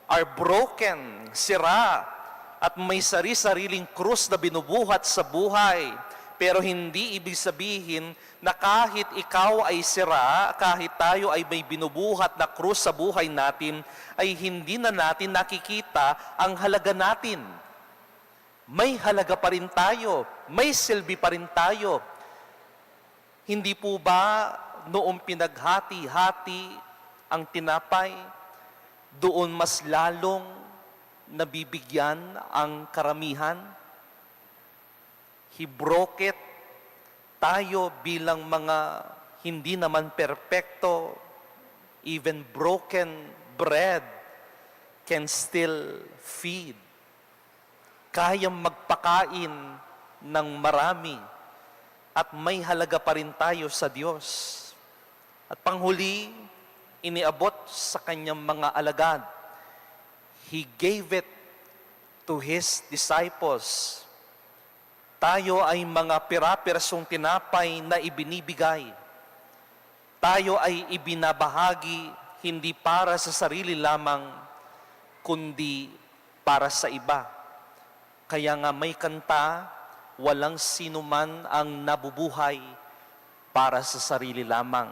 are broken, sira, at may sari-sariling krus na binubuhat sa buhay. Pero hindi ibig sabihin na kahit ikaw ay sira, kahit tayo ay may binubuhat na krus sa buhay natin, ay hindi na natin nakikita ang halaga natin. May halaga pa rin tayo, may silbi pa rin tayo. Hindi po ba noong pinaghati-hati ang tinapay, doon mas lalong nabibigyan ang karamihan? He broke it. Tayo bilang mga hindi naman perpekto, even broken bread can still feed. Kayang magpakain ng marami at may halaga pa rin tayo sa Diyos. At panghuli, iniabot sa kanyang mga alagad. He gave it to his disciples. Tayo ay mga pira-pirasong tinapay na ibinibigay. Tayo ay ibinabahagi hindi para sa sarili lamang, kundi para sa iba. Kaya nga may kanta, "Walang sinuman ang nabubuhay para sa sarili lamang."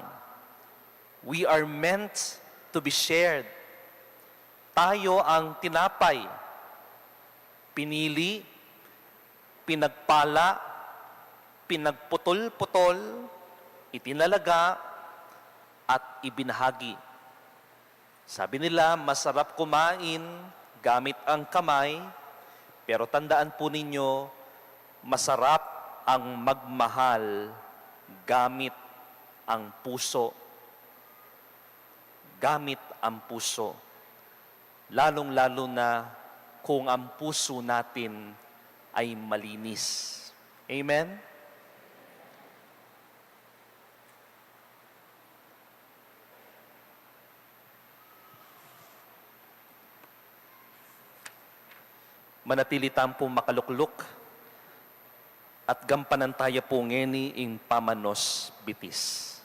We are meant to be shared. Tayo ang tinapay, pinili, pinagpala, pinagputol-putol, itinalaga, at ibinahagi. Sabi nila, masarap kumain gamit ang kamay, pero tandaan po ninyo, masarap ang magmahal gamit ang puso. Gamit ang puso. Lalong-lalo na kung ang puso natin ay malinis. Amen? Manatili tamu pung makalukluk at gampanan taya pu ngeni ing pamanos bitis.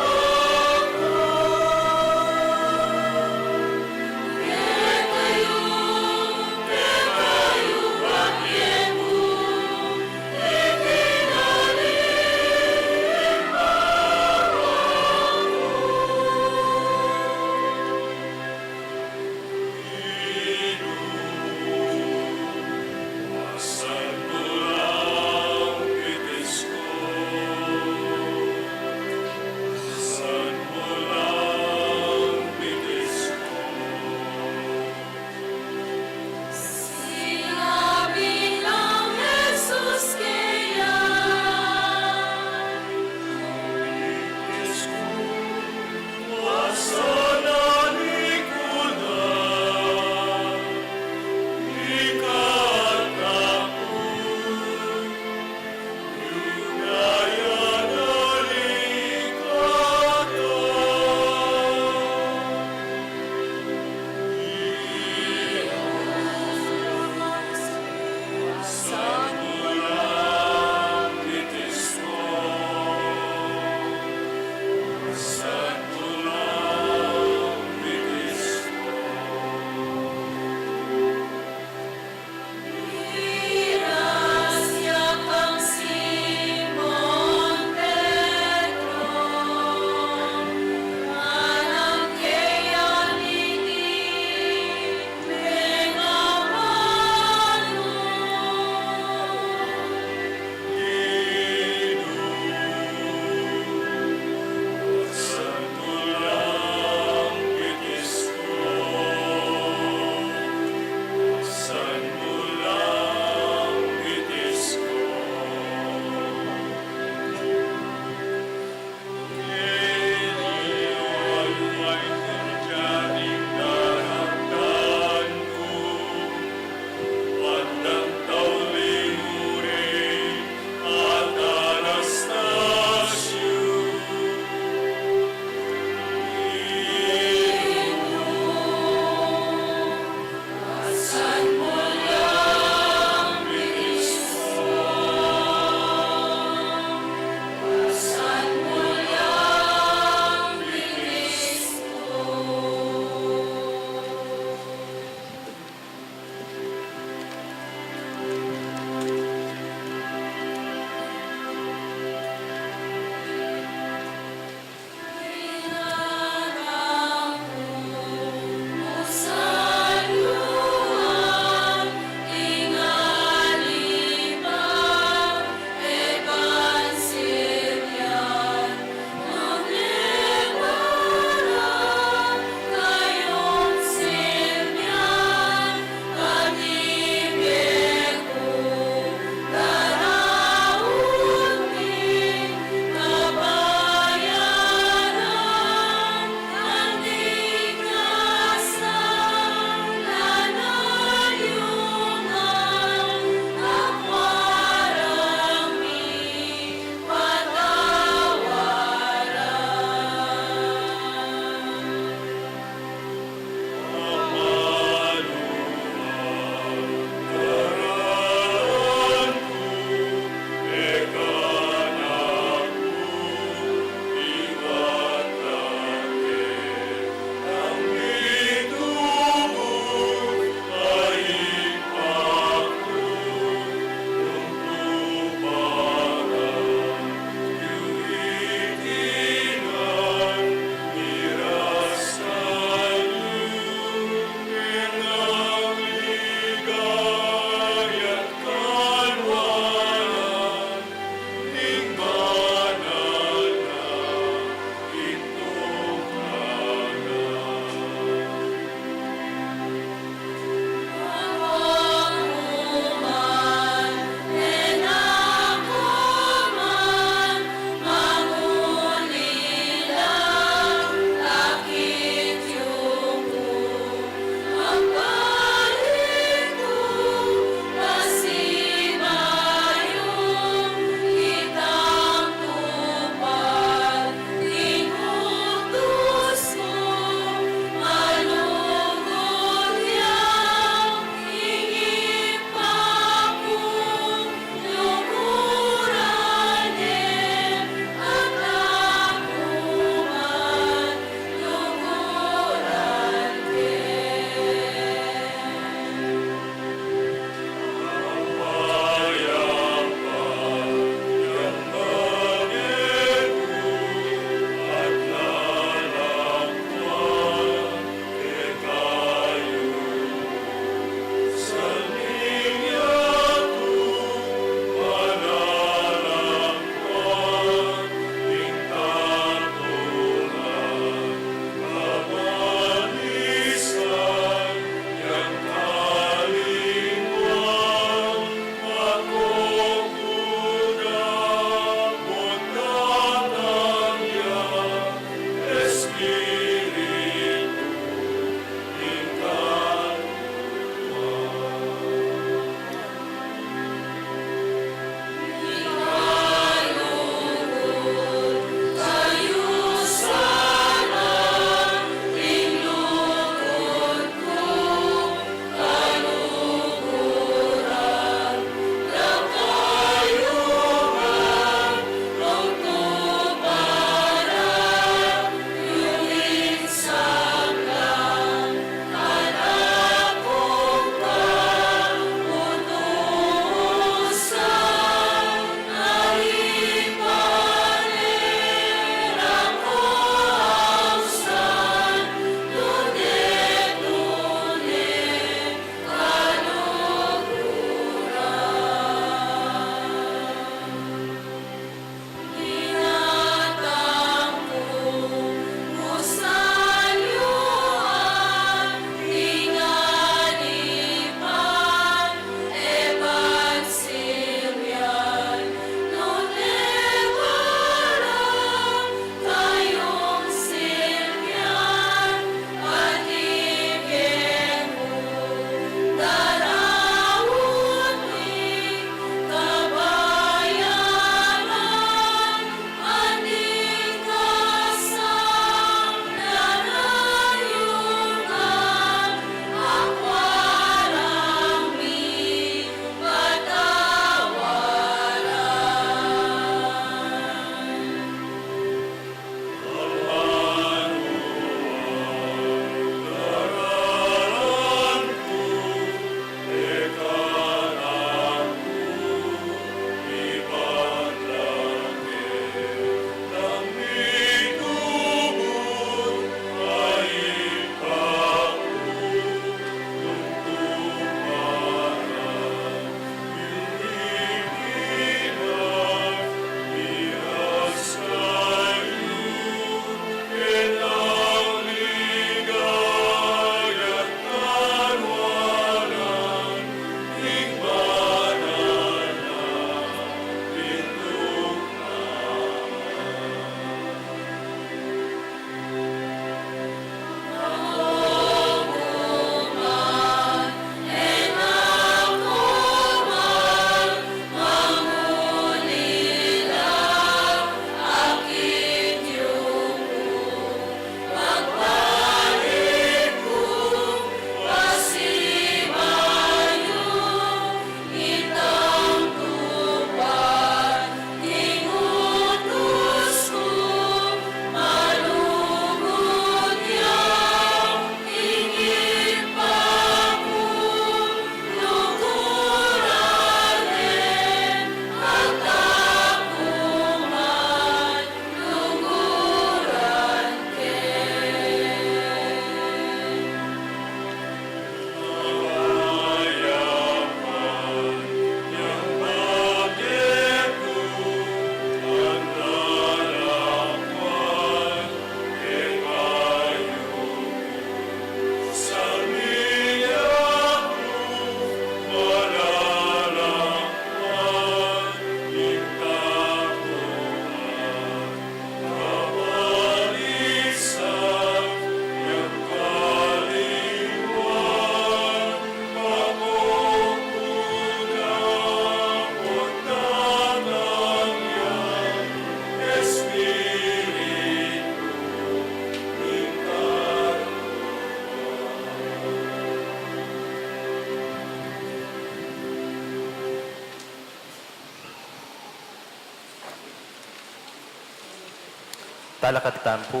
Talakad tamu pu.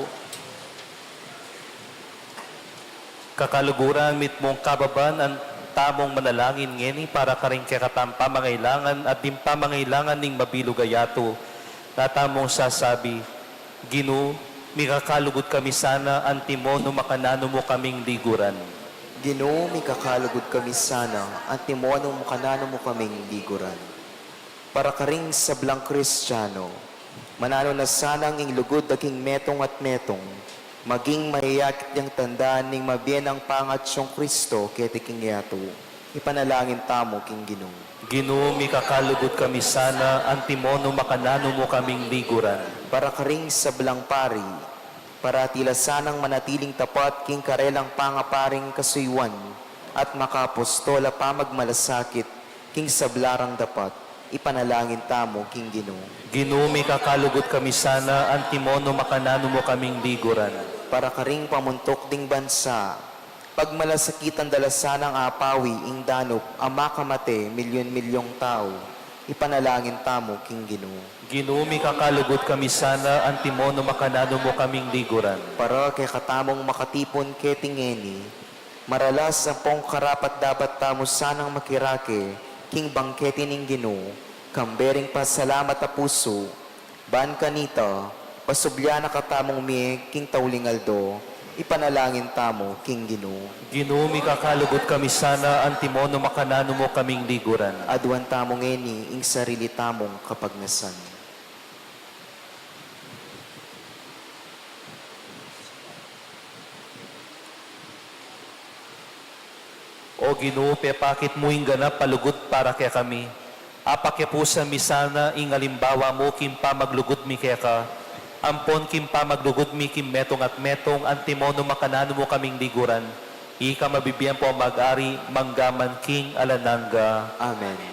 Kakaluguran, mitmung kababan, ang tamung manalangin ngeni para karing kekatang pamangailangan at ding pamangailangan ning mabilug a yatu, na tamung sasabi, Ginu, mikakalugud kami sana, antimo no makananu mu kaming liguran. Ginu, mikakalugud kami sana, antimo no makananu mu kaming liguran. Para karing sablang Kristiano, mananu na sanang ing lugud da king metung at metung, maging mayayakit yang tanda ning mabie nang pangatyung Kristo keti king yatu. Ipanalangin tamu king Ginu. Ginu, mikakalugud kami sana, antimo no makananu mu kaming liguran. Para karing sablang pari, parati la sanang manatiling tapat king karelang pangaparing kasuyuan at makaapostol a pamagmalasakit king sabla rang dapat. Ipanalangin tamu king Ginu. Ginu, mikakalugud kami sana, antimo no makananu mu kaming liguran. Para karing pamuntuk ding bansa, pagmalasakitan da la sanang apawi ing danup a makamate milyun-milyung tau. Ipanalangin tamu king Ginu. Ginu, mikakalugud kami sana, antimo no makananu mu kaming liguran. Para kekatamung makatipun keti ngeni, maralas ampong karapat-dapat tamu sanang makirake king bangkete ning Ginu, kambe ring pasalamat a pusu, ban kanita, pasublia na katamung mie king tauling aldo. Ipanalangin tamu king Ginu. Ginu, mikakalugud kami sana, antimo no makananu mu kaming liguran. Aduan tamu ngeni ing sarili tamung kapagnasan. O Ginu, pepakit mu ing ganap a lugud para kekami. Apakipusan mi sana ing alimbawa mu king pamaglugud mi keka, ampon king pamaglugud mi king metung at metung, antimo no makananu mu kaming liguran. Ika mabibie ampong mag-ari mangga man king alang angga. Amen.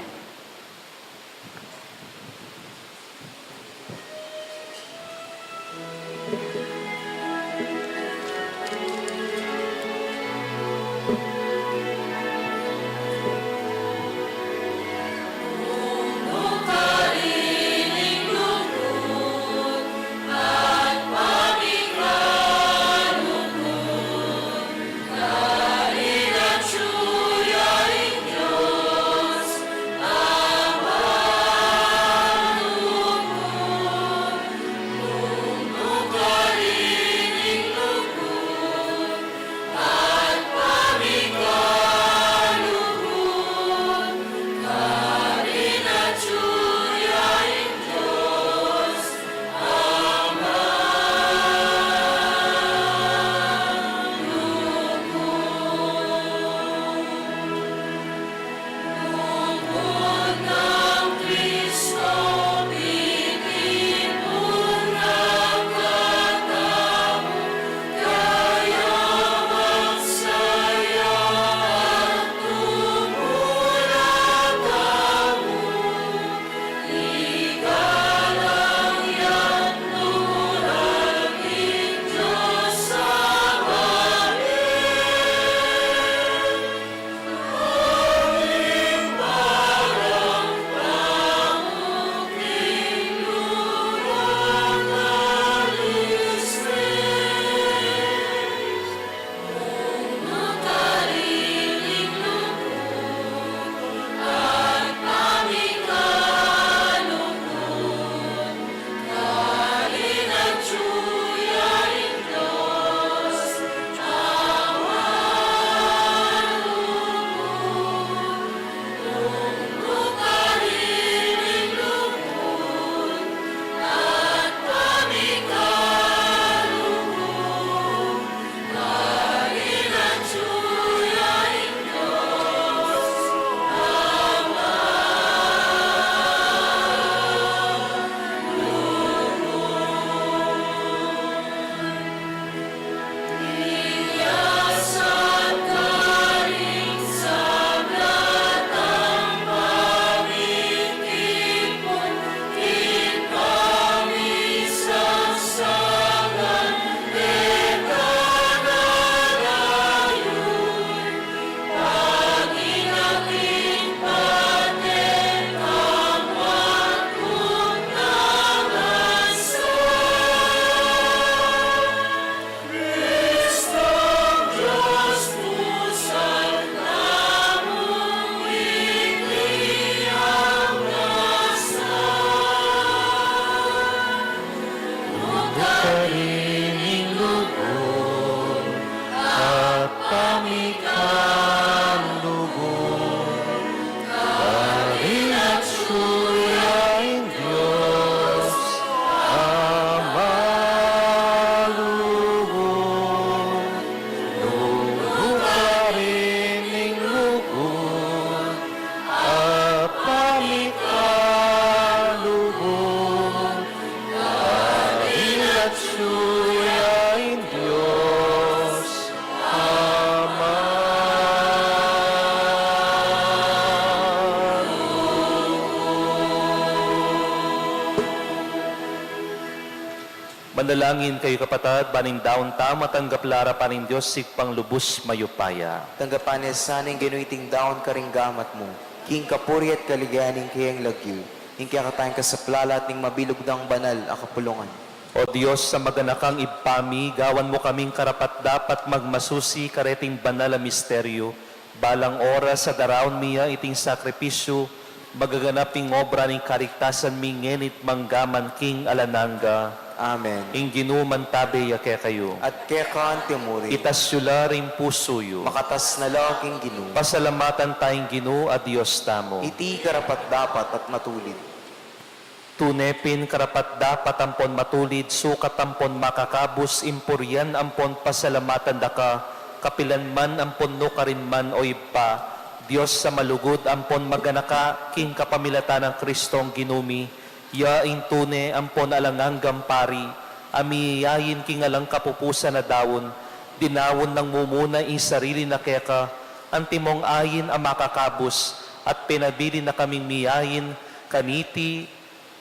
Ika lugud, karin atsu ya ing Dios a malugud, lugud karin ing lugud, Ibpa mi ka lugud, karin atsu ya ing Dios a malugud. Manalangin kayu, kapatad, ban ing daun tamu matanggap la arapan ning Dios, Ibpang lubus mayupaya. Tanggapan na sana ning Ginu iting daun karing gamat mu, king kapurian at kaligayan ning kayang lagyu, ning kekatang kasaplalan at ning mabilug nang banal a kapulungan. O Dios a maganakang Ibpa mi, gawan mu kaming karapat-dapat magmasusi kareting banal a misteryu, balang oras a daraun mi ya iting sakripisyu, magaganap ing obra ning kaligtasan mi ngeni't mangga man king alang angga. Amen. Ing Ginu mantabe ya kekayu. At keka antimurin. Itas yu la ring pusu yu. Makatas na la king Ginu. Pasalamatan taya ing Ginu a Dios tamu. Iti karapat-dapat at matulid. Tune pin karapat-dapat ampon matulid, sukat ampon makakabus, ing purian ampon pasalamatan da ka, kapilan man ampon nukarin man, o Ibpa, Dios a malugud ampon maganaka, king kapamilatan nang Kristong Ginu mi, ya ing tune ampon alang anggang pari, a miyayain king alang kapupusan a daun, dinaun nang mumuna ing sarili na keka, antimong ain a makakabus, at penabilin na kaming miyayain kaniti,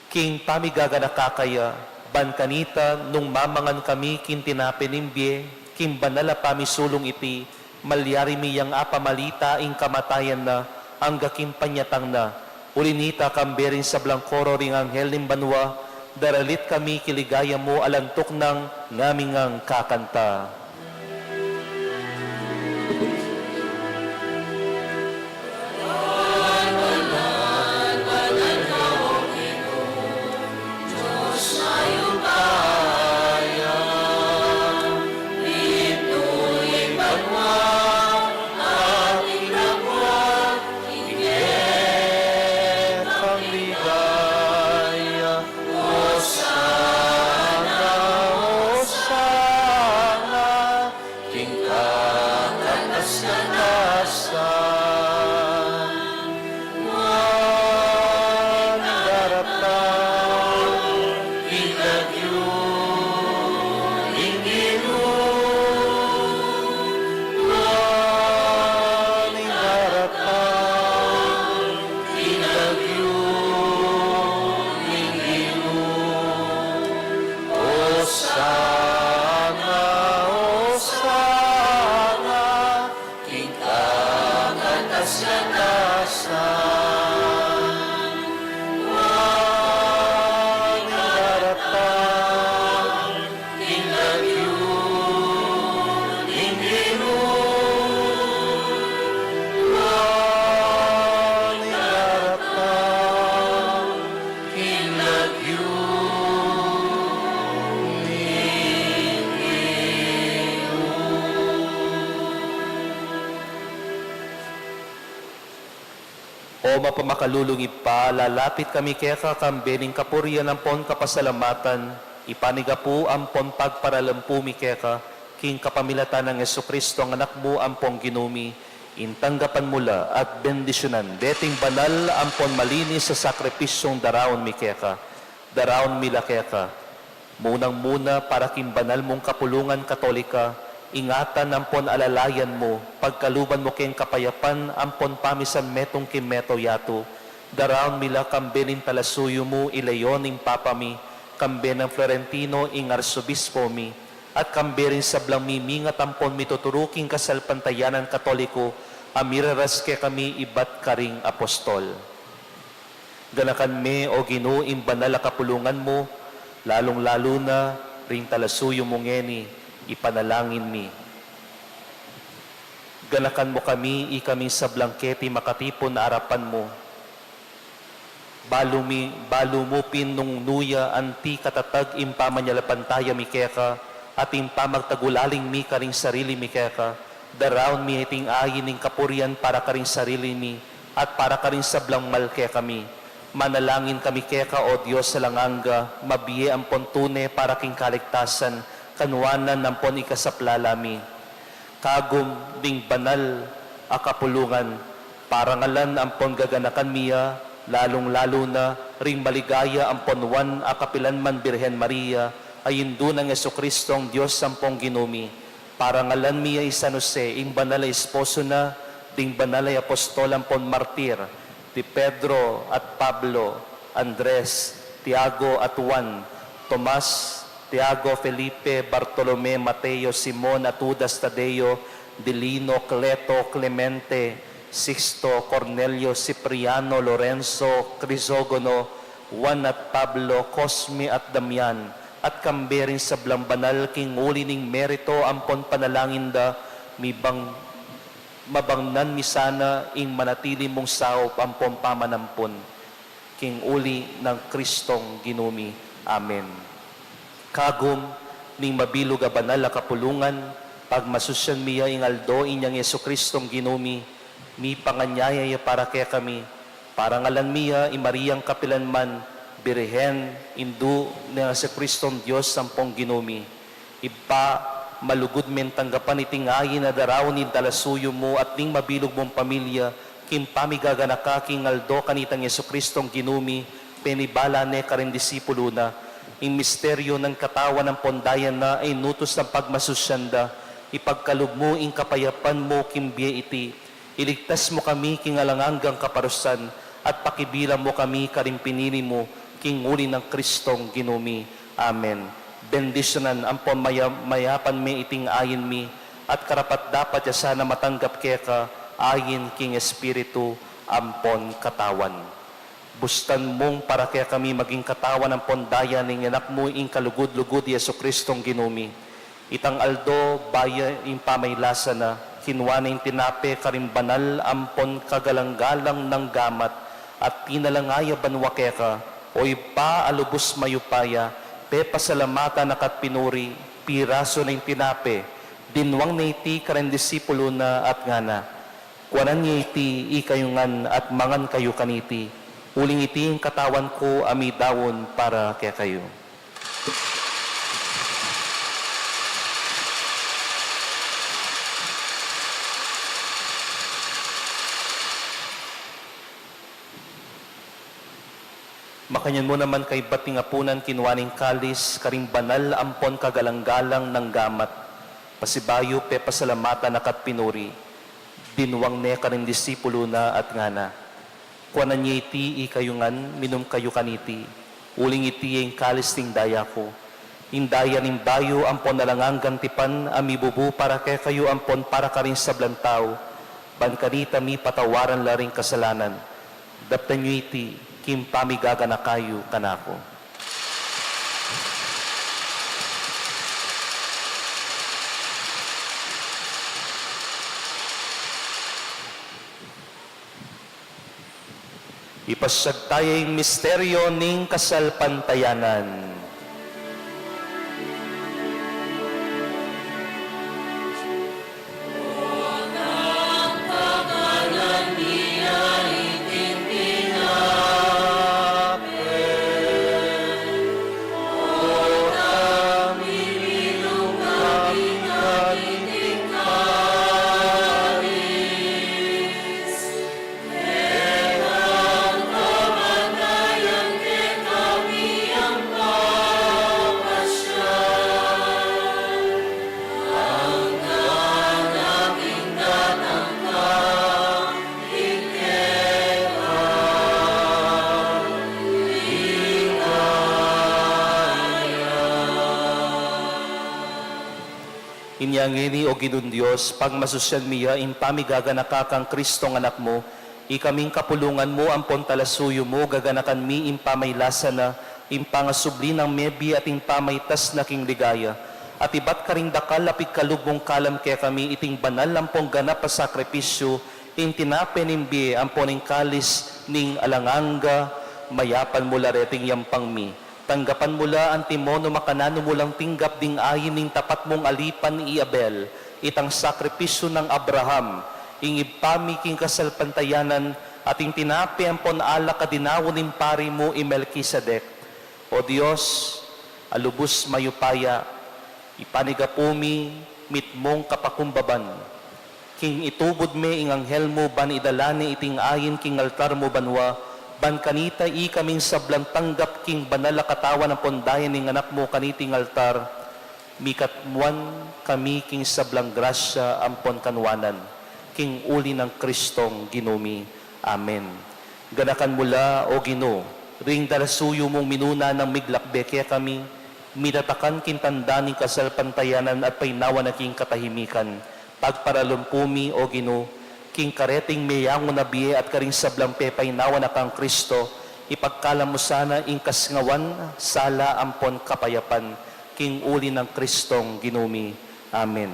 king pamigaganaka kaya, ban kanita nung mamangan kami king tinape ning bie, king banal a pamisulung iti, malyari mi yang apamalita ing kamatayan na, angga king panyatang na. Uli nita, kambe ring sablang koro ring anghel ning banua, daralit kami king ligaya mu a lantuk nang ngaming kakanta. Hosana, hosana, king kakatas-katasan. Nuan ing daratang king lagyu ning Ginu. Nuan ing daratang king lagyu ning Ginu. Hosana, hosana, king kakatas-katasan. Nuan ing daratang king lagyu ning Ginu. Nuan ing daratang king lagyu ning Ginu. O mapamakalulung Ibpa, lalapit kami keka kambe ning kapurian ampon kapasalamatan, ipanigapu ampon pagparalampu mi keka, king kapamilatan nang Jesucristo, a Anak mu ampong Ginu mi, ing tanggapan mu la at bendisyunan deting banal ampon malinis a sakripisyung daraun mi keka. Daraun mi la keka, munang-muna para king banal mung kapulungan Katolika, ingatan ampon alalayan mu, pagkaluban mu keng kapayapan ampon pamisan metung king meto yatu. Daraun mi la kambe ning talasuyu mu i Leon ing Papa mi, kambe nang Florentino ing Arsobispo mi, at kambe ring sablang mimingat ampon mituturu king kasalpantayanan Katoliko a miraras kekami ibat karing apostol. Ganakan me, O Ginu, ing banal a kapulungan mu, lalung-lalu na ring talasuyu mu ngeni, ipanalangin mi. Ganakan mu kami, ikaming sablang keti makatipun arapan mu. Balu mi, balu mu pin nung nu ya anti katatag ing pamanyalapantaya mi keka, at ing pamagtagulaling mi karing sarili mi keka, Daraun mi iting ayin ning kapurian para karing sarili mi at para karing sablang mal kekami. Manalangin kami keka, O Dios alang angga, mabie ampon tune para king kaligtasan, kanuanan ampon ikasaplala mi. Kagum ding banal a kapulungan, parangalan ampon gaganakan mi ya, lalung-lalu na ring maligaya ampon nuan a kapilanman Birhen Maria, a indu nang Jesucristong Dios ampong Ginu mi. Parangalan mi ya i San Jose, ing banal a esposo na, ding banal a apostol ampon martir, di Pedro at Pablo, Andres, Tiago at Juan, Tomas, Tiago, Felipe, Bartolome, Mateo, Simon at Judas Tadeo, Dilino, Cleto, Clemente, Sixto, Cornelio, Cipriano, Lorenzo, Crisogono, Juan at Pablo, Cosme at Damian, at kambe ring sablang banal. King uli ning merito ampon panalangin da, mibang-, mabangnan mi sana ing manatili mung saup ampon pamanampun. King uli nang Kristong Ginu mi. Amen. Kagum ning mabilug a banal a kapulungan, pagmasusyan mi ya ing aldo inyang Jesukristong Ginu mi, mipanganyaya ya para kekami. Parangalan mi ya i Mariang kapilanman Birhen, Indu nang Jesukristong Dios ampong Ginu mi. Ibpa, malugud meng tanggapan iting ayin a daraun ning talasuyu mu at ning mabilug mung pamilya, king pamigaganaka king aldo kanitang Jesukristong Ginu mi, penibala ne karing disipulu na. Ing misteryu nang katawan ampon daya na a inutus nang pagmasusyan da, ipagkalub mu ing kapayapan mu king bie iti. Iligtas mu kami king alang anggang kaparusahan, at pakibilang mu kami karing pinili mu, king uli nang Kristong Ginu mi. Amen. Bendisyunan ampon maya-, mayapan me iting ayin mi, at karapat-dapat ya sana matanggap keka, ayin king Espiritu ampon katawan. Bustan mung para kekami maging katawan ampon daya ning Anak mu ing kalugud-lugud, i Jesukristong Ginu mi. Itang aldo, bayu ing pamaylasa na, kinua ne ing tinape karing banal ampon kagalang-galang nang gamat, at tinalanga ya banua keka, O Ibpa a lubus mayupaya, pepasalamatan na ka't pinuri, pirasu ne ing tinape, dinwang ne iti karing disipulu na at ngana, Kuanan ye iti ikayu ngan at mangan kayu kaniti, uling iti ing katawan ku a midaun para kekayu. Makanyan mu naman kaybat ning apunan, kinua ne ing kalis karing banal ampon kagalang-galang nang gamat, pasibayu pepasalamatan na ka't pinuri, dinwang ne karing disipulu na at ngana, Kuanan ye iti ikayu ngan, minum kayu kaniti, uling iti ya ing kalis ning daya ku, ing daya ning bayu ampon alang anggang tipan a mibubu para kekayu ampon para karing sablang tau, ban kanita mipatawaran la ring kasalanan. Daptan yu iti king pamigaganaka yu kanaku. Ipasiag taya ing misteryo ning kasalpantayanan. Inya ngeni, O Ginung Dios, pagmasusyan mi ya ing pamigaganaka kang Kristong Anak mu, ikaming kapulungan mu ampon talasuyu mu, gaganakan mi ing pamaylasa na, ing pangasubli nang mebie at ing pamaitas na king ligaya. At ibat karing dakal a pigkalub mung kalam kekami iting banal ampon ganap a sakripisyu, ing tinape ning bie ampon ing kalis ning alang angga, mayapan mu la reting yampang mi. Tanggapan mu la antimonu makananu mu lang tinggap ding ain ning tapat mung alipan i Abel, itang sakripisyu nang Abraham, ing Ibpa mi king kasalpantayanan, at ing tinape ampon alak a dinaun ning pari mu i Melkisedek. O Dios, a lubus mayupaya, ipanigapu mi mitmung kapakumbaban. King itubud me ing anghel mu ban idala ne iting ain king altar mu banua, ban kanita ikaming sablang tanggap king banal a katawan ampon daya ning anak mu kaniting altar, mikatmuan kami king sablang grasya ampon kanuanan, king uli nang Kristong Ginu mi. Amen. Ganakan mu la, O Ginu, ring dalasuyu mung minuna nang miglakbe kekami, mitatakan king tanda ning kasalpantayanan at painawa na king katahimikan. Pagparalumpu mi, O Ginu, king kareting meyangu na bie at karing sablang pepainawa na kang Kristo, ipagkalam mu sana ing kasingawan, sala ampon kapayapan, king uli nang Kristong Ginu mi. Amen.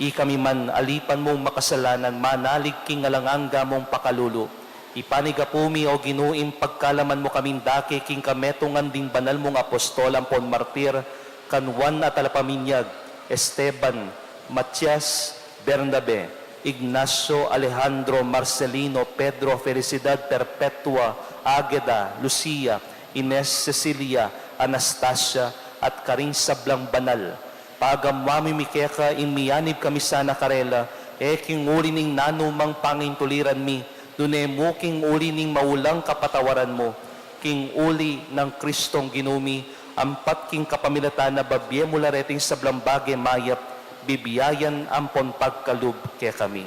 Ikami man, alipan mung makasalanan, manalig king alang angga mung pakalulu. Ipanigapu mi, O Ginu, ing pagkalaman mu kaming dake king kametungan ding banal mung apostol ampon martir, Kan Juan a talapaminyag, Esteban, Matias, Bernabe, Ignacio, Alejandro, Marcelino, Pedro, Felicidad, Perpetua, Ageda, Lucia, Ines, Cecilia, Anastasia, at karing sablang banal. Pagamuan mi keka ing miyanib kami sana karela, e king uli ning nanumang pangintuliran mi, nune mu king uli ning maulang kapatawaran mu, king uli nang Kristong Ginu mi, ampat king kapamilatan na babie mu la reting sablang bage mayap, bibiayan ampon pagkalub kekami.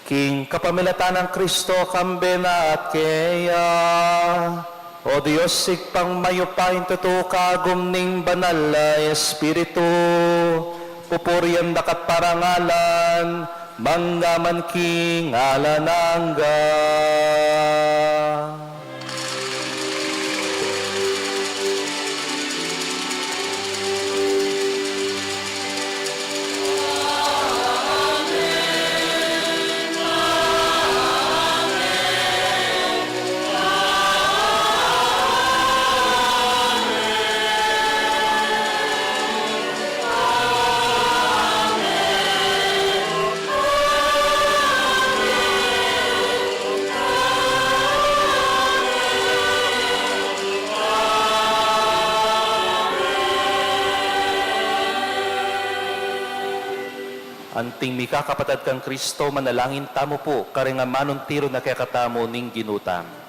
King kapamilatan nang Kristo, kambe na at keya, O Dios, Ibpang mayupaya, tutu kagum ning Banal a Espiritu, pupurian daka at parangalan, mangga man king alang angga. Anting mikakapatad kang Kristo, manalangin tamu pu, karing amanung tiru na kekatamu ning Ginu tamu.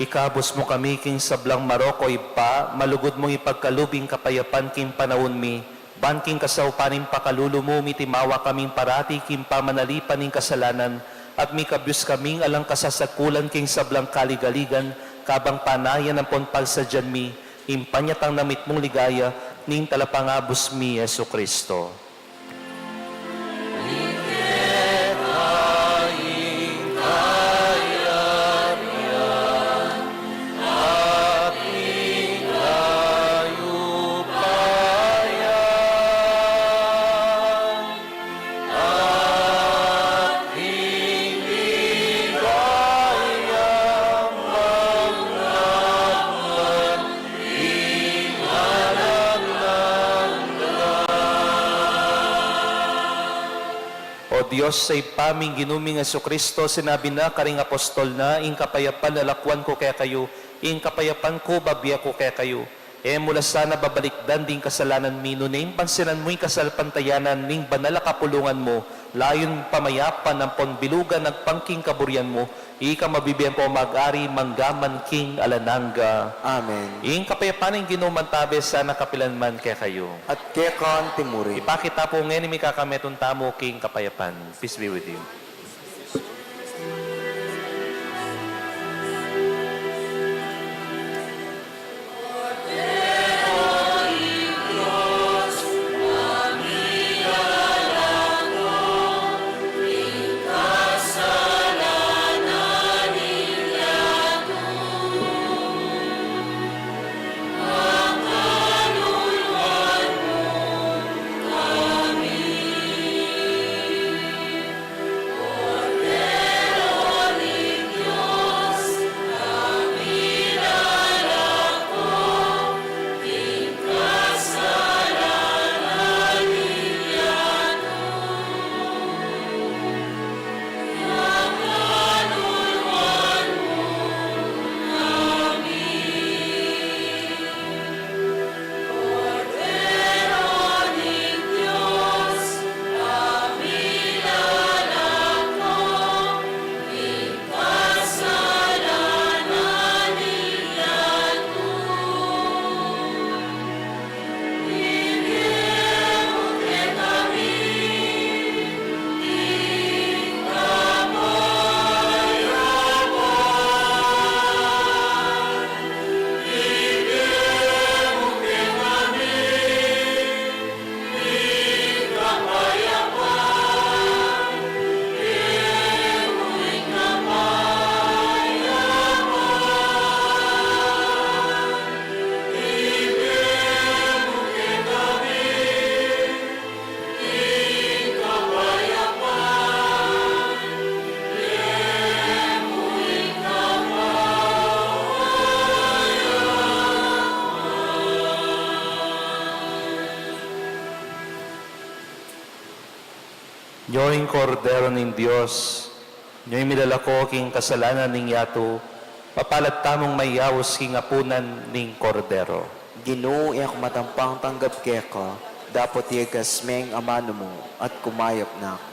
Ikabus mu kami king sablang marok, o Ibpa, malugud mung ipagkalub ing kapayapan king panaun mi, ban king kasaupan ning pakalulu mu, mitimawa kaming parati king pamanalipan ning kasalanan, at mikabyus kaming alang kasasagkulan king sablang kaligaligan, kabang panayan ampon pagsadyan mi ing panyatang na mitmung ligaya ning Talapangabus mi, Jesucristo. O Dios a Ibpa ming Ginu ming Jesucristo, sinabi na karing apostol na, "Ing kapayapan lalakwan ku kekayu, ing kapayapan ku babie ku kekayu." E mu la sana babalikdan ding kasalanan mi, nune ing pansinan mu ing kasalpantayanan ning banal a kapulungan mu, layun pamayapan ampon bilugan agpang king kaburian mu, ika mabibie ampon mag-ari mangga man king alang angga. Amen. Ing kapayapan ning Ginu mantabe sana kapilan man kekayu. At keka anti mu rin. Ipakit ta pu ngeni ing mikametung tamu king kapayapan. Peace be with you. Nyo ing Kordero ning Dios, nyo ing milalako king kasalanan ning yatu, mapalad tamung mayaus king apunan ning Kordero. Ginu, e ku matampang tanggap keka, dapot iyagas me ing amanu mu, at kumayap na ku.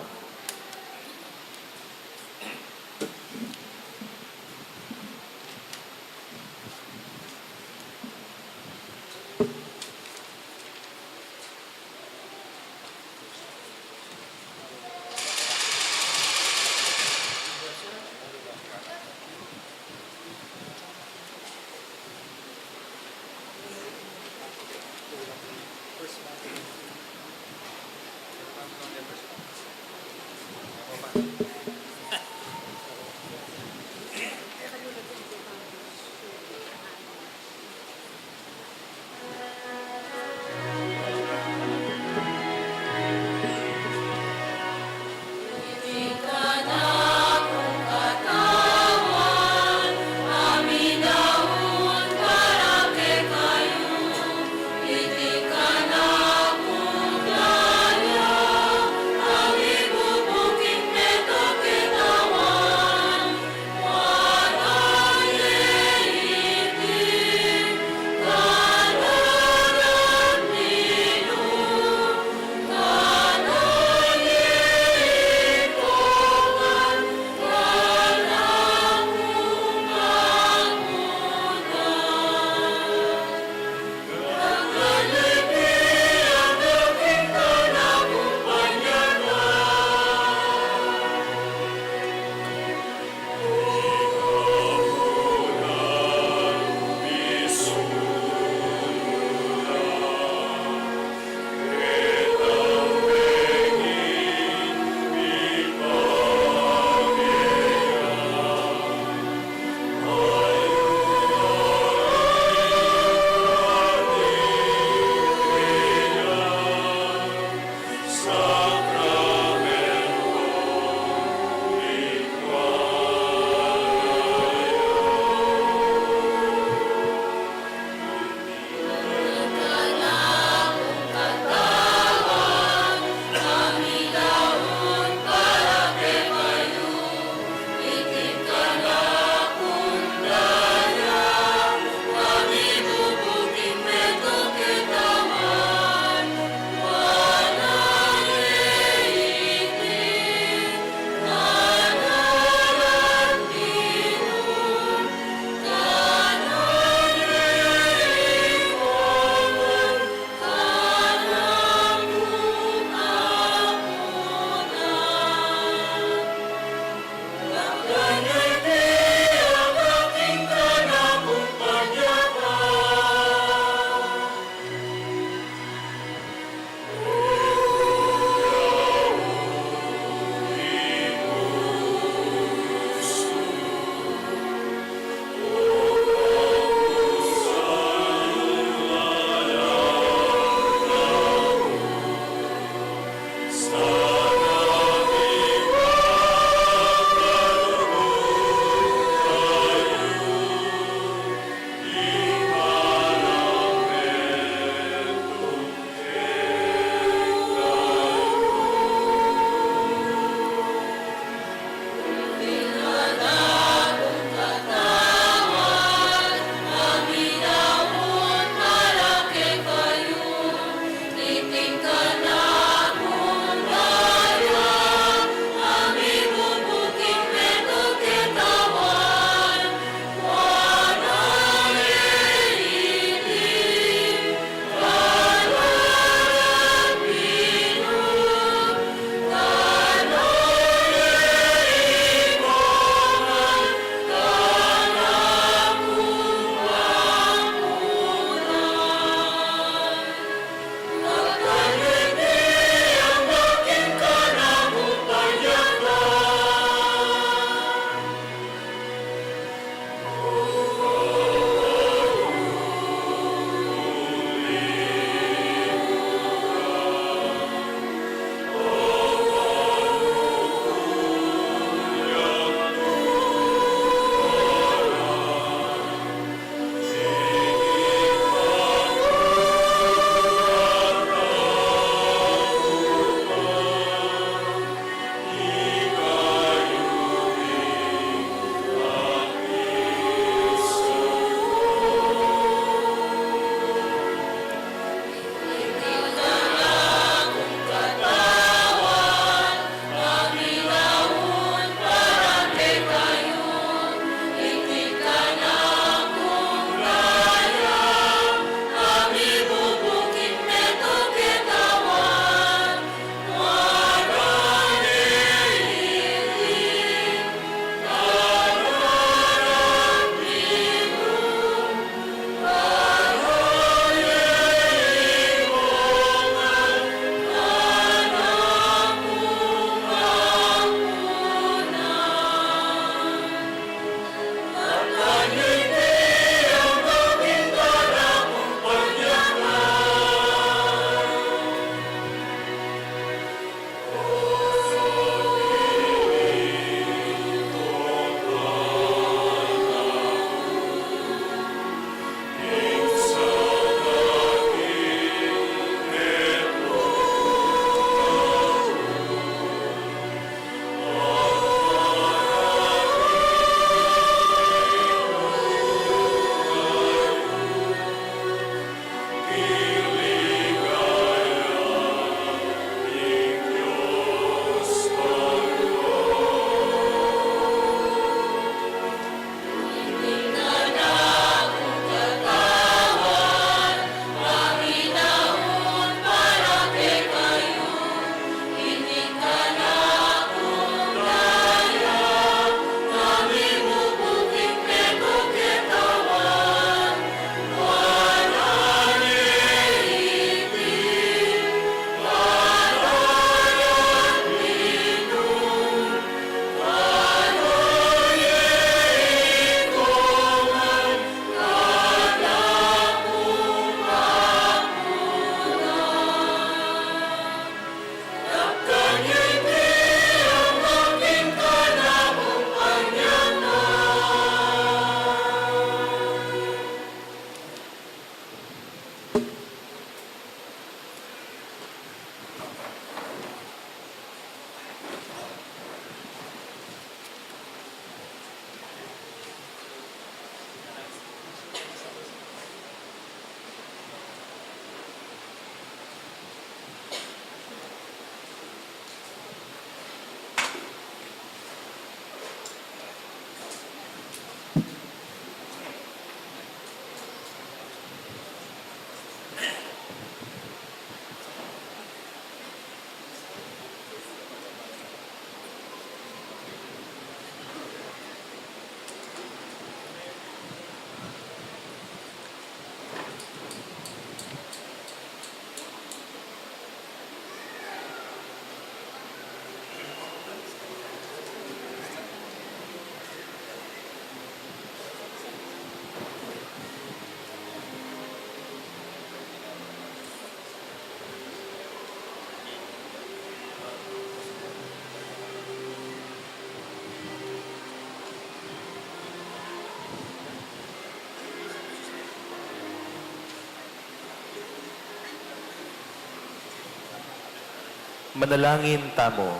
Manalangin tamu.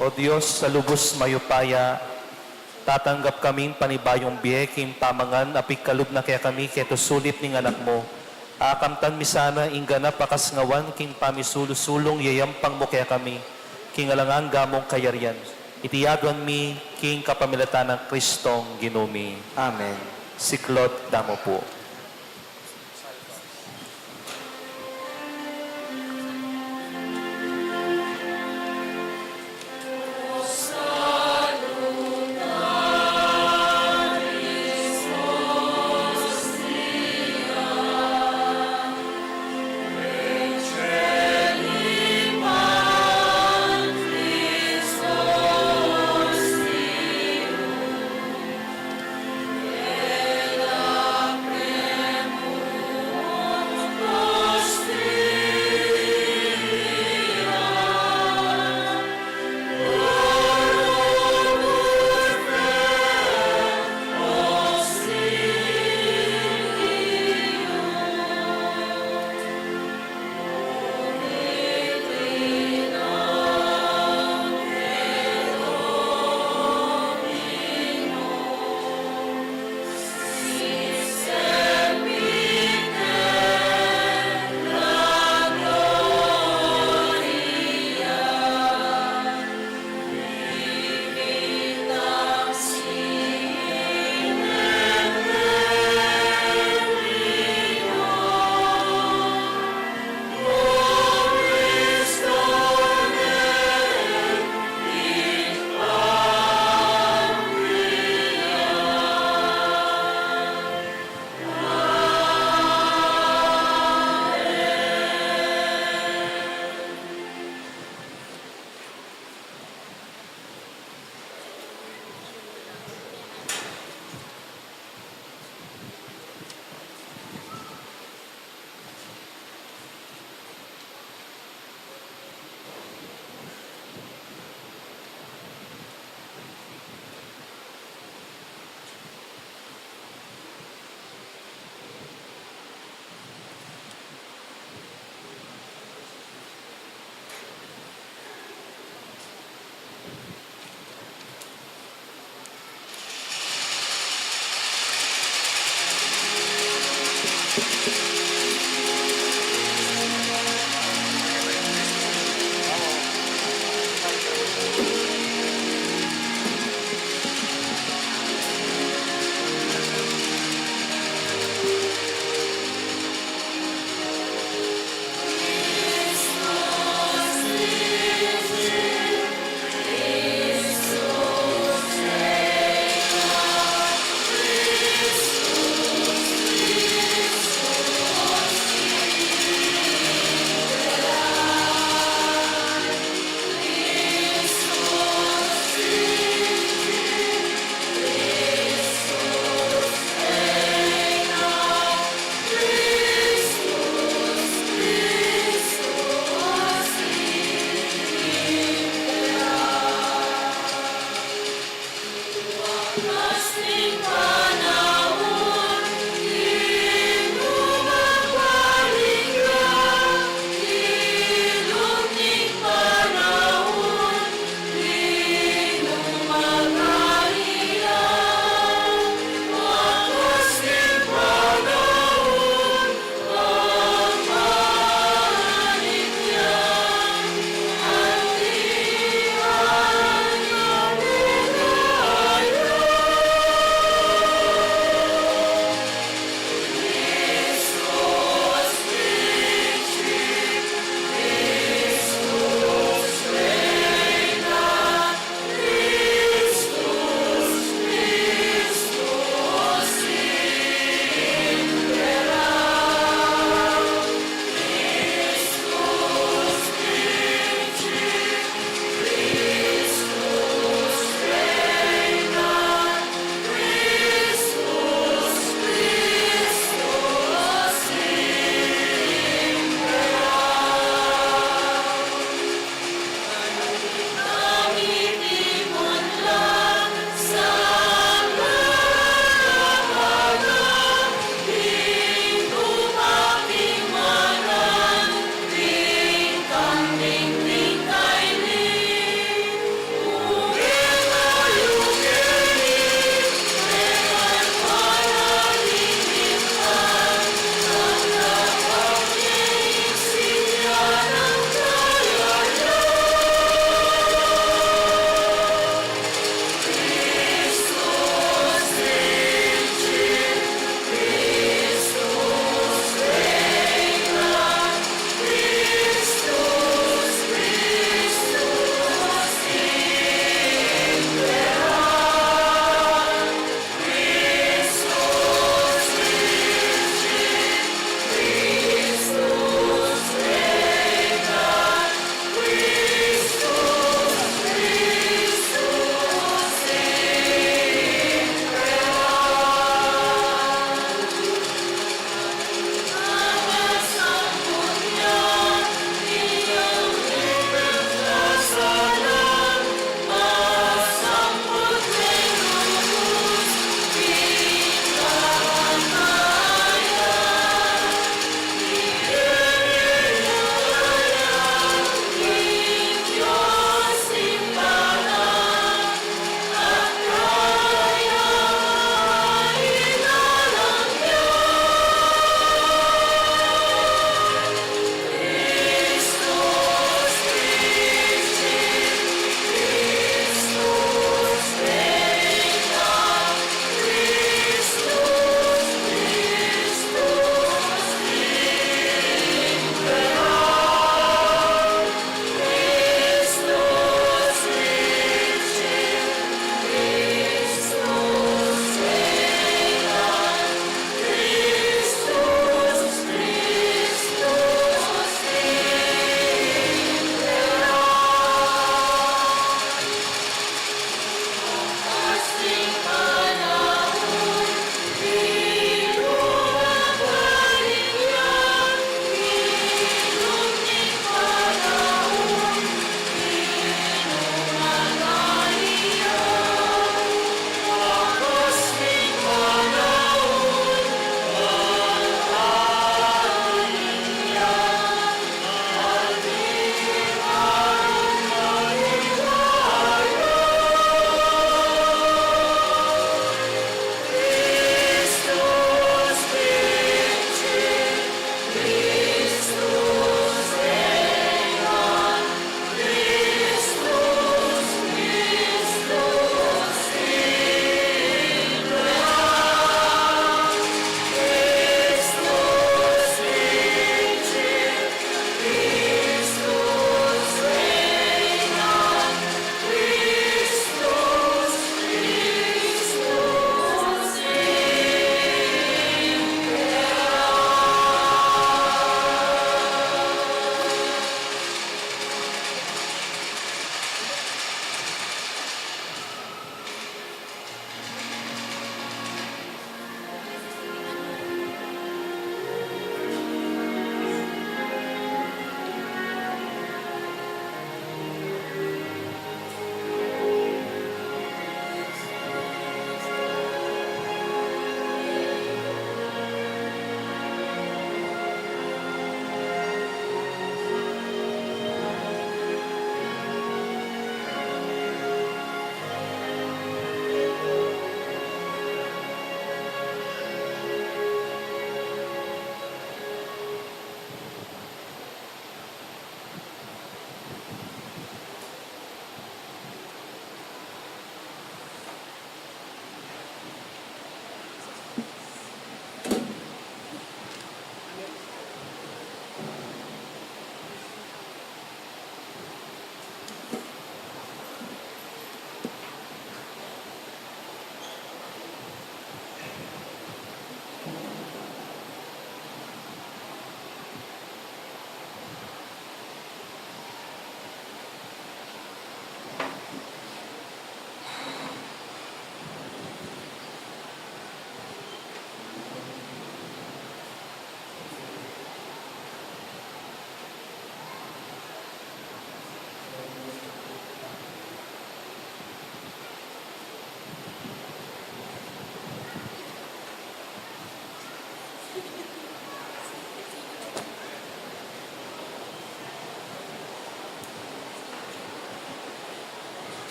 O Dios a lubus mayupaya, tatanggap kaming panibayung bie king pamangan a pigkalub na kekami keto sulip ning Anak mu. Akamtan mi sana ing ganap a kasngawan king pamisulu-sulung yayampang mu kekami, king alang angga mung kayarian. Iti aduan mi king kapamilatan nang Kristong Ginu mi. Amen. Siklaud tamu pu.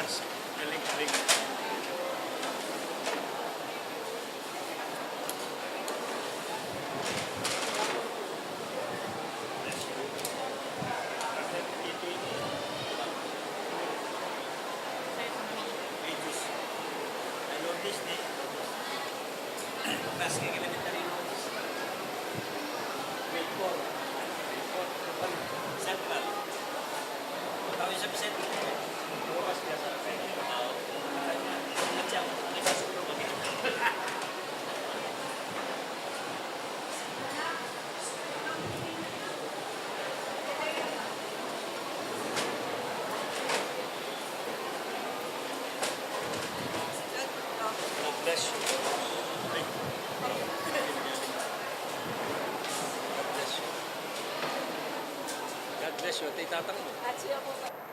Galing, galing. May juice. May Lourdes ni. Basket Elementary Lourdes. Grade four. Grade four. Central. Tau sa Vicente. Bukas niya sa akin. Oo. At siya, nagsasundo kami. God bless you. God bless you. God bless you. Ito yung tatang mo. At siya po.